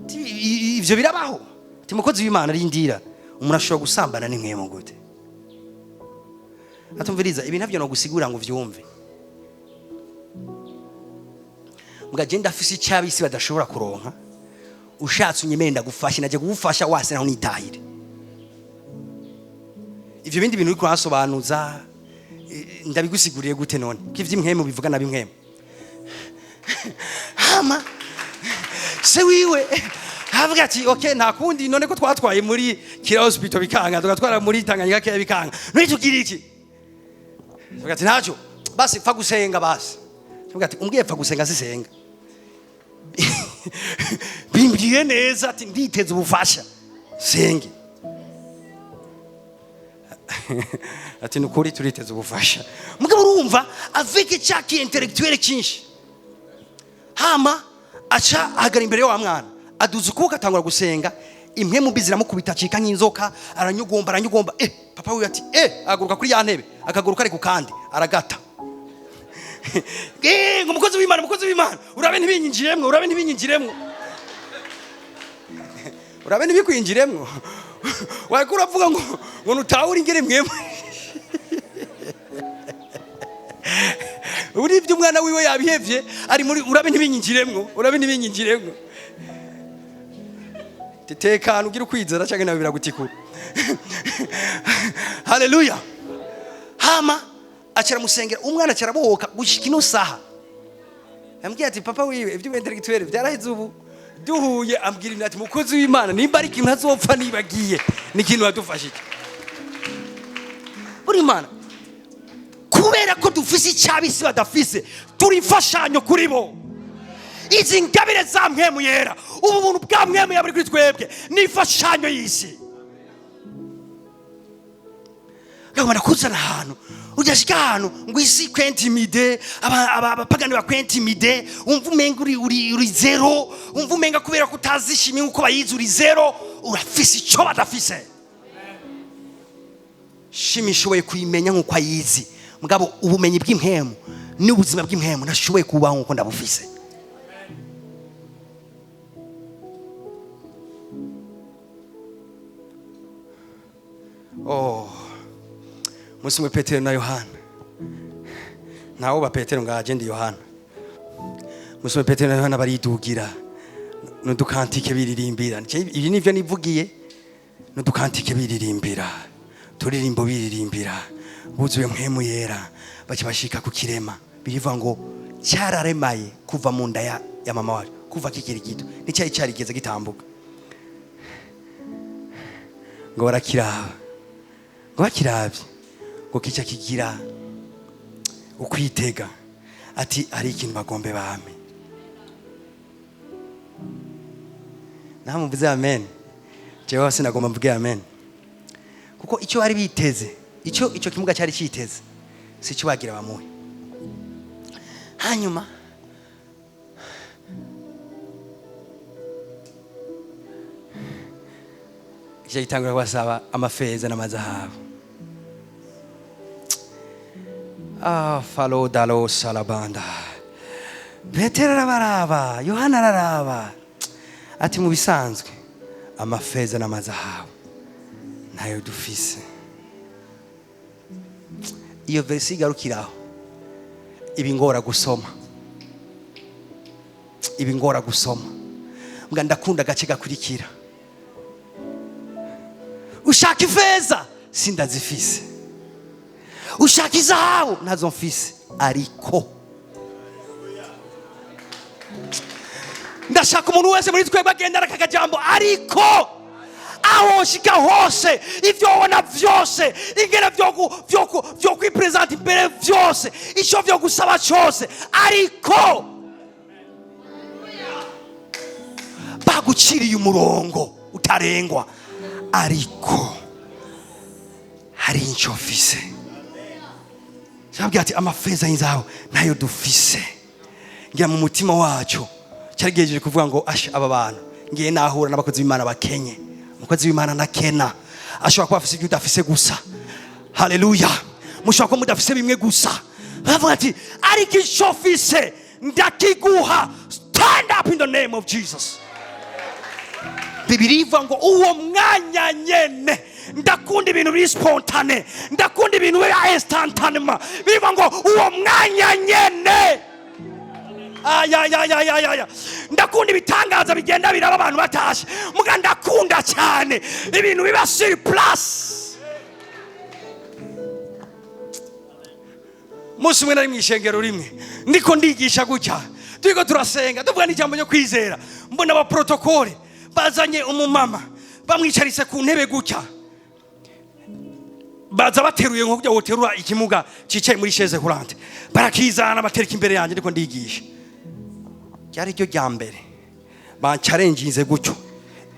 Ati, ivyo birabaho. Ati mukozi w'Imana arindira, umuntu ashobora gusambana n'impwemu gute? Atumviriza ibi navyo no gusigura ngo uvyumve. Mbwa je ndafise icyabisi badashobora kuronka, ushatse unyemere ndagufashe, naje kugufasha wase naho nitahire. Ivyo bindi bintu uriko urasobanuza, ndabigusiguriye gute none? Ko ivy'impwemu bivuga nabi impwemu. Hama se wiwe avuga ati okay, nta kundi none ko twatwaye muri Kira Hospital bikanga, tugatwara muri Tanganyika Care bikanga, none tugira iki? Tuvuga ati ntacyo, basi pfa gusenga. Basi tuvuga ati umbwiye pfa gusenga, sisenga. Bimbwiye neza ati nditeze ubufasha, senge. Ati nukuri turiteze ubufasha. Mugabo urumva avec cya ki intellectuel cyinshi, hama aca ahagara imbere wa mwana, aduza ukuboko, atangura gusenga. Impwemu mbi ziramukubita, acika nk'inzoka, aranyugomba, aranyugomba. Papa wiwe ati ahaguruka kuri ya ntebe, akaguruka ari ku kandi aragata. Ngo umukozi w'Imana, umukozi w'Imana, urabe ntibinyinjiremwo, urabe ntibinyinjiremwo, urabe ntibikwinjiremwo. Wariko uravuga ngo nutahura ingene mwemwe uri ibyo. Umwana wiwe yabihevye, ari muri urabe ntibinyinjiremwo, urabe ntibinyinjiremwo. Tekana, ugira ukwizera cyangwa nawe biragutikura. Haleluya. Hama acara musengera, umwana acarabohoka. Gushika ino saha ambwiye ati papa wiwe ibyo intellectuel byaraheze. Ubu duhuye ambwira ati mukozi w'Imana, nimba ari ikintu ntazopfa nibagiye, ni ikintu wadufashije buri Imana. Kubera ko dufise icyabisi badafise, turi imfashanyo kuri bo. Izi ngabire za Mpwemu Yera, ubu buntu bwa Mpwemu Yera buri kuri twebwe, ni imfashanyo y'isi. Ngabona kuzana ahantu ujashika ahantu ngo isi kwentimide, abapagani bakwentimide, umva umenga uri zéro, umva umenga kubera ko utazishimiye uko bayizi uri zéro. Urafise icyo badafise. Chimie ishoboye kuyimenya nk'uko ayizi, mugabo ubumenyi bw'impwemu n'ubuzima bw'impwemu ntashoboye kubaho nk'uko ndabufise. Oh, umunsi umwe Petero na Yohana, ntawo ba Petero ngaje ndi Yohana. Umunsi umwe Petero na Yohana baridugira n'uducantiques biririmbira. Ibi nivyo nivugiye, n'uducantiques biririmbira, turirimbo biririmbira, buzuye Mpwemu Yera. Baca bashika ku kirema, birivuga ngo cyararemaye kuva mu nda ya mama wacu, kuva kikiri gito nticyari cyarigeze gitambuka. Ngo barakiraba, ngo bakiravye, ngo kica kigira ukwitega ati hari ikintu bagombe bame. Naho muvuze amen, jewe sinagomba mvuge amen, kuko icyo bari biteze, icyo kimuga cyari cyiteze, si cyo bagira bamuhe. Hanyuma icyo gitangura kubasaba amafeza n'amazahabu. Falo dalo salabanda. Petero arabaraba, Yohana araraba, ati mu bisanzwe amafeza n'amazahabu ntayo dufise. Iyo verse igarukiraho, ibi ngora gusoma, ibi ngora gusoma. Mbwa ndakunda agace gakurikira. Ushaka ifeza, sindazifise. Ushaka izahabu, ntazo mfise. Ariko ndashaka umuntu wese muri twebwe agendana aka kajambo: ariko aho nshika hose, ivyo wabona vyose, ingene vyo kwipresenta imbere vyose, ico vyo gusaba cyose, ariko baguciriye umurongo utarengwa, ariko hari icyo mfise. Cyabwira ati amafeza y'inzahabu nayo dufise. Ngira mu mutima wacu cyarigejeje kuvuga ngo asha aba bantu ngiye nahura n'abakozi b'Imana bakenye. Umukozi w'Imana nakena, ashobora kuba afise ibyo udafise gusa. Haleluya. Mushobora kuba mudafise bimwe gusa. Baravuga ati ariko icyo mfise ndakiguha, stand up in the name of Jesus. Bibiliya ivuga ngo uwo mwanya nyene. Ndakunda ibintu biri spontané, ndakunda ibintu biri instantanément. Bivuga ngo uwo mwanya nyene. Ayayayayaya, ndakunda ibitangaza bigenda biraba abantu batashe. Muga ndakunda cyane ibintu biba sur place. Umunsi umwe nari mu ishengero rimwe, ndiko ndigisha gutya, turiko turasenga, tuvuga n'ijambo ryo kwizera. Mbona abaprotocole bazanye umumama, bamwicarise ku ntebe gutya. Baza bateruye nko kujya woterura ikimuga cicaye muri chaise roulante, barakizana batereka imbere yanjye, ndiko ndigisha. Ryari ryo rya mbere bancarenginze gutyo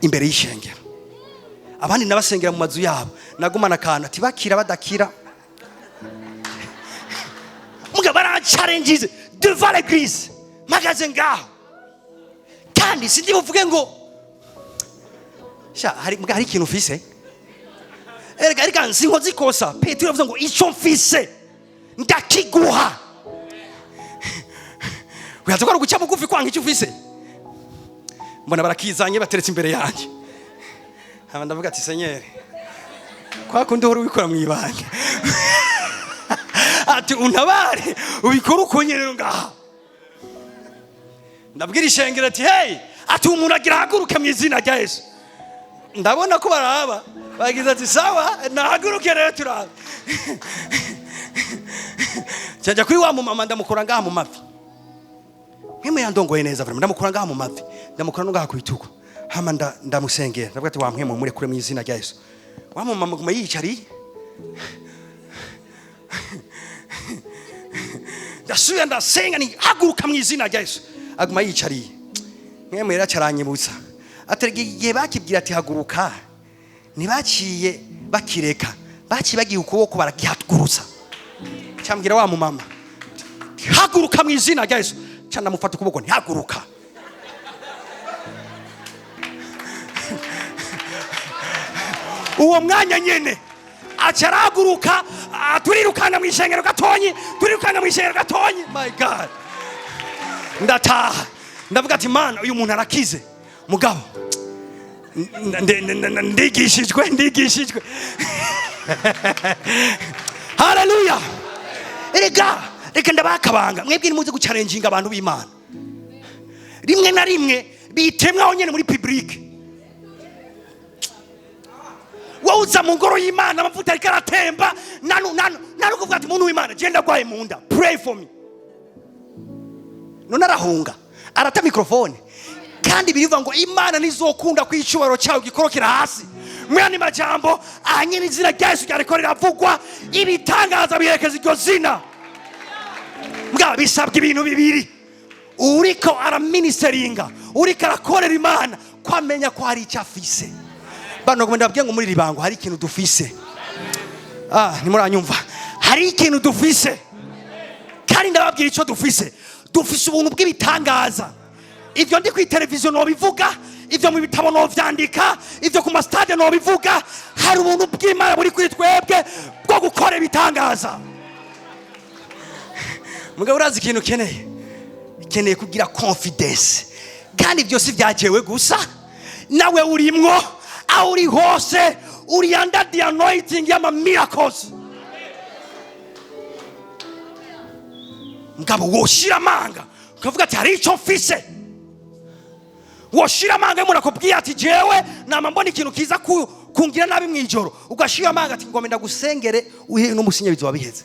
imbere y'ishengero. Abandi nabasengera mu mazu yabo, nagumana akantu ati bakira badakira. Muga barancarengize devant l'église, mpagaze ngaho, kandi sindi buvuge ngo sha hari muga hari ikintu ufise. Erega erega sinkoze ikosa. Petero yavuze ngo icyo mfise ndakiguha. Wihaza ko ari uguca bugufi kwanga icyo ufise? Mbona barakizanye bateretse imbere yanjye, hama ndavuga ati: "Senyeri, kwa kundi uhora ubikora mu ibanga, ati untabare ubikore uko nyene rero ngaha." Ndabwira ishengero ati: "Hey," ati, "umuntu agira ahaguruke mu izina rya Yesu." Ndabona ko baraba bagize ati: "Sawa, nahaguruke rero turabe." Cyajya kuri wa mumama, ndamukora ngaha mu mavi. Nkimwe yandongoye neza vraiment, ndamukora ngaha mu mavi, ndamukora no ngaha ku bitugu, hama ndamusengera, ndavuga ati: "Wa mpwemu, murekure mu izina rya Yesu." Wa mumama guma yiyicariye. Ndasubira ndasenga ni: "Haguruka mu izina rya Yesu." Aguma yicariye. Mwemwe rero acaranyibutsa, aterega igihe bakibwira ati haguruka, ntibaciye bakireka, baciye bagiye ukuboko baragihagurutsa. Cyambwira wa mumama: "Haguruka mu izina rya Yesu." Ca ndamufata ukuboko ntihaguruka. Uwo mwanya nyene aca arahaguruka. Turirukanga mu ishengero gatonyi, turirukanga mu ishengero gatonyi. My God, ndataha ndavuga ati: "Mana, uyu muntu arakize." Mugabo ndigishijwe, ndigishijwe. Haleluya! Erega reka ndabakabanga, mwebwe nimuze gucarenjinga abantu b'Imana. Rimwe na rimwe bitemwaho nyene muri public. Wowe uza mu ngoro y'Imana, amavuta ariko aratemba, nanu nanu nanu kuvuga ati: "Muntu w'Imana, je ndagwaye mu nda, pray for me." None arahunga, arata mikrofone. Kandi birivuga ngo Imana ntizokunda ko icyubahiro cyawe gikorokera hasi. Mwene majambo ahanyene izina rya Yesu ryariko riravugwa, ibitangaza biherekeza iryo zina. Mbwa bisabwa ibintu bibiri: uriko araministeringa, uriko arakorera Imana, ko amenya ko hari icyo afise. Bano ngo ndababwiye ngo muri iri bango hari ikintu dufise. Ah, ntimuranyumva. Hari ikintu dufise, kandi ndababwira icyo dufise. Dufise ubuntu bw'ibitangaza. Ibyo ndi ku televiziyo nobivuga, ibyo mu bitabo novyandika, ibyo ku masitade nobivuga. Hari ubuntu bw'Imana buri kuri twebwe bwo gukora ibitangaza. Mugabo urazi ikintu ukeneye? Ukeneye kugira confidence. Kandi ibyo si byajewe gusa, nawe urimwo. Aho uri hose uri under the anointing y'ama miracles. Mugabo woshira amanga ukavuga ati: "Hari icyo mfise." Woshira amanga iyo umuntu akubwiye ati: "Jewe nama mbona ikintu kiza kungira nabi mu ijoro," ugashira amanga ati: "Ngomba ndagusengere uhe n'umusinye," bizoba biheze.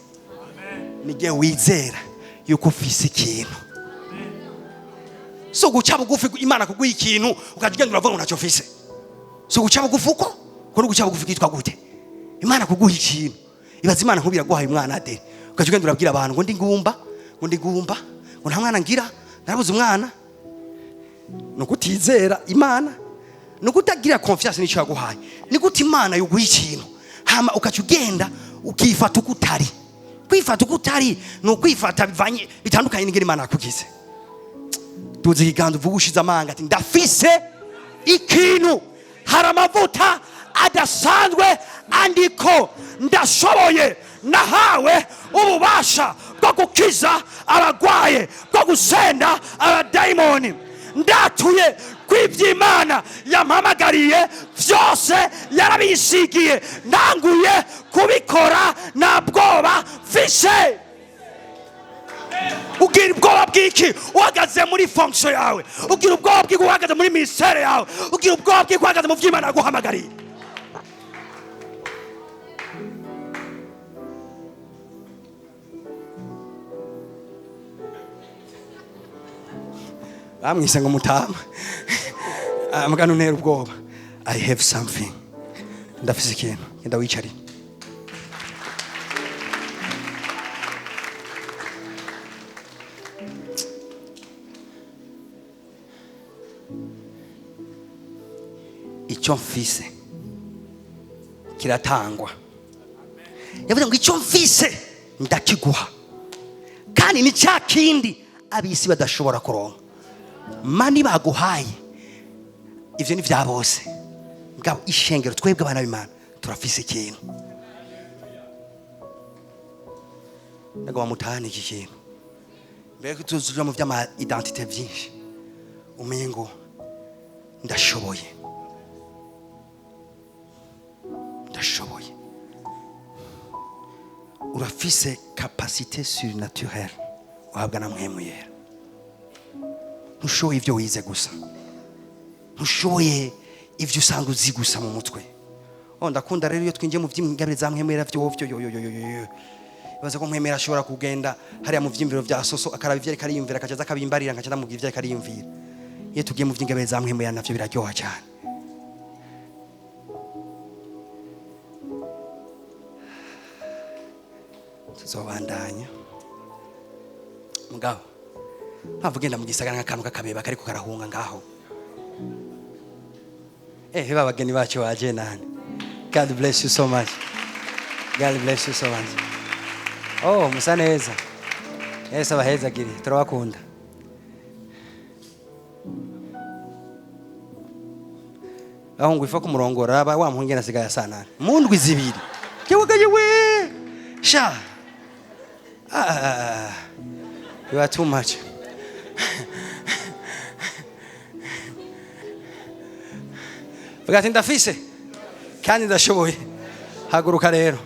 Nigihe wizera yuko ufise ikintu. So guca bugufi, Imana kuguha ikintu ukajya ugenda uravuga ngo ntacyo mfise, so guca bugufi. Uko ko guca bugufi kitwa gute? Imana kuguha ikintu, ibaza Imana nk'ubu iraguhaye umwana de, ukajya ugenda urabwira abantu ngo ndi ngumba, ngo ndi ngumba, ngo nta mwana ngira, narabuze umwana. Ni ukutizera Imana, ni ukutagira confiance n'icyo yaguhaye. Ni gute Imana yuguha ikintu hama ukaca ugenda ukifata uko utari? Kwifata uko utari ni ukwifata bivanye bitandukanye n'ingene Imana yakugize. Tuzi ikiganza, uvuga ushize amanga ati: "Ndafise ikintu, hari amavuta adasanzwe andiko, ndashoboye, nahawe ububasha bwo gukiza abagwaye, bwo gusenda abadayimoni. Ndatuye kw'iby'Imana yampamagariye byose, yarabisigiye, ntanguye kubikora, nta bwoba mfise." Ugira ubwoba bw'iki uhagaze muri fonction yawe? Ugira ubwoba bw'iki uhagaze muri ministère yawe? Ugira ubwoba bw'iki uhagaze mu by'Imana yaguhamagariye? Bamwise ngo mutama mugana untera ubwoba. I have something, ndafise ikintu. Genda wicare. Icyo mfise kiratangwa. Yavuze ngo icyo mfise ndakiguha, kandi ni cya kindi ab'isi badashobora kuronka. Mani baguhaye ivyo ni vya bose, mugabo ishengero twebwe abana b'Imana turafise ikintu. Ndagomba mutahane iki kintu mbere ko tuzuja mu vy'ama identité vyinshi, umenye ngo ndashoboye, ndashoboye. Urafise capacité surnaturelle uhabwa na Mpwemu Yera. Ntushoboye ivyo wize gusa, ntushoboye ivyo usanga uzi gusa mu mutwe. Oh, ndakunda rero iyo twinjiye mu vy'ingabire za Mpwemu Yera vyovyo, yo yo yo yo yo. Ibaza ko Mpwemu Yera ashobora kugenda hariya mu vyiyumviro vya soso, akaraba ivyo ariko ariyumvira, akaca aza akabimbarira, nkaca ndamubwira ivyo ariko ariyumvira. Iyo tugiye mu vy'ingabire za Mpwemu Yera navyo biraryoha cyane. Tuzobandanya. Mugabo mpamvu ugenda mu gisagara nk'akantu k'akabeba kariko karahunga ngaho. Ba bageni bacu baje nani. God bless you so much. God bless you so much. Oh, musa neza. Yesu abahezagire, turabakunda. Aho ngo ifa kumurongora aba wa muhungu asigaye asanana. Mu ndwi zibiri. Yewe yewe. Sha. Ah. You are too much. Vuga ati ndafise kandi ndashoboye. Haguruka rero.